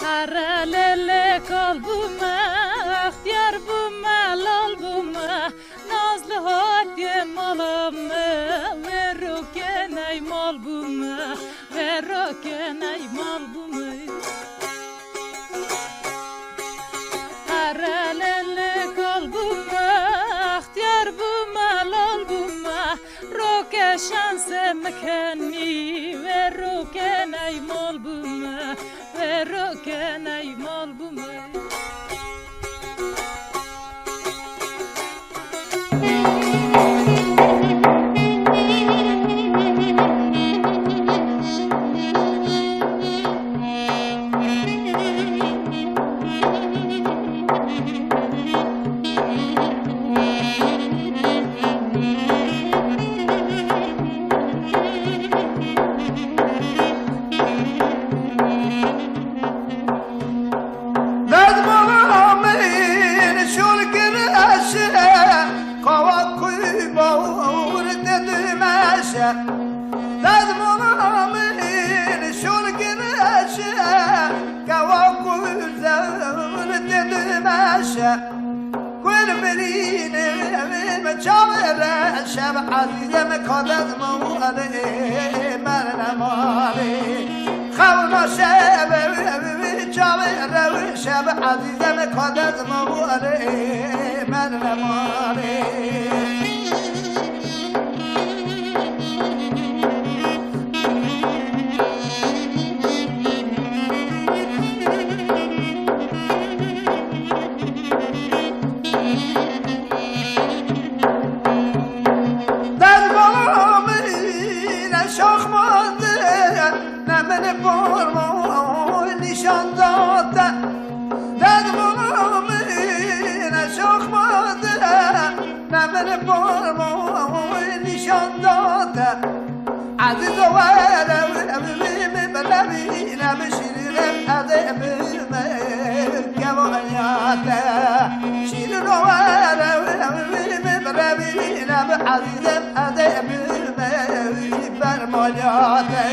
Here lê lê kal bûme, extiyar bûme, lal bûme. Nazlı hatiye mala me, verokê ney mal bûme, verokê ney mal bûme. Here lê lê kal bûme, extiyar bûme, lal bûme. Rokê Şanse mekenî, veroke ney mal bûme, veroke ney mal bûme. Dezmala min şol gireşe, kawa ku bawur te dimeşe. Dezmala min şol gireşe, kawa ku zewr te dimeşe. Kurbanî me çavere şev ezîze me ka dezmala male merne male. Xewna şev çavere şev ezîze me ka dezmala merne male. Dezmala min şaxmande, ne min formo nîşan date. Dezmala min şaxmande, ne min formo nîşan date. Ezîzo were min birevîne, bi şîrînim ez ê bime kevaya te. Şîrîno were min birevîne, bi ezîzim ez ê bime bermala te.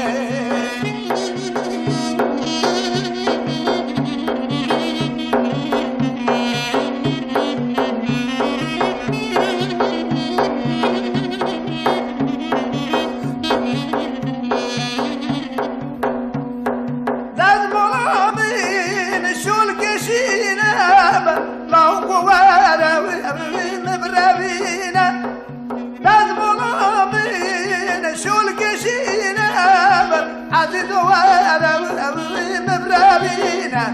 Dezmala min şol keşîne, law ku were min birevîne. Dezmala min şol keşîne, ezîzo were min birevîne.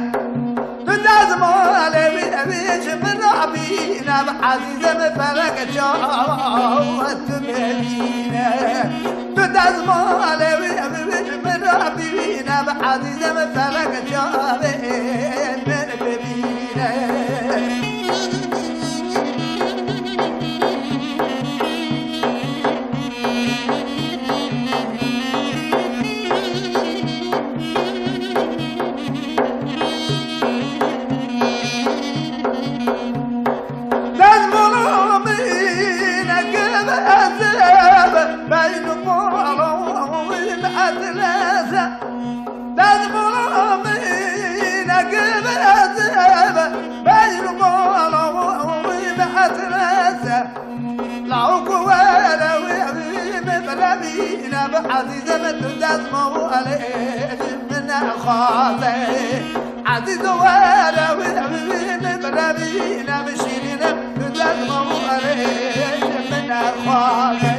Tu dezmalê wî, wî ji min re bîne, bi ezîzê min felek çawa tu bibîne. Tu dezmalê wî, wî ji min re bîne, bi ezîzê min felek çavê min bibîne. Dezmala min eke ez ebe, beyn û balan etlese. Dezmala min eke ez ebe, beyn û balan etlese. Law ku were wî, wî min birevîne, bi ezîzê min tu dezmala min nexwaze. Ezîzo were wî, wî min birevîne, bi şîrînim tu dezmala min nexwaze.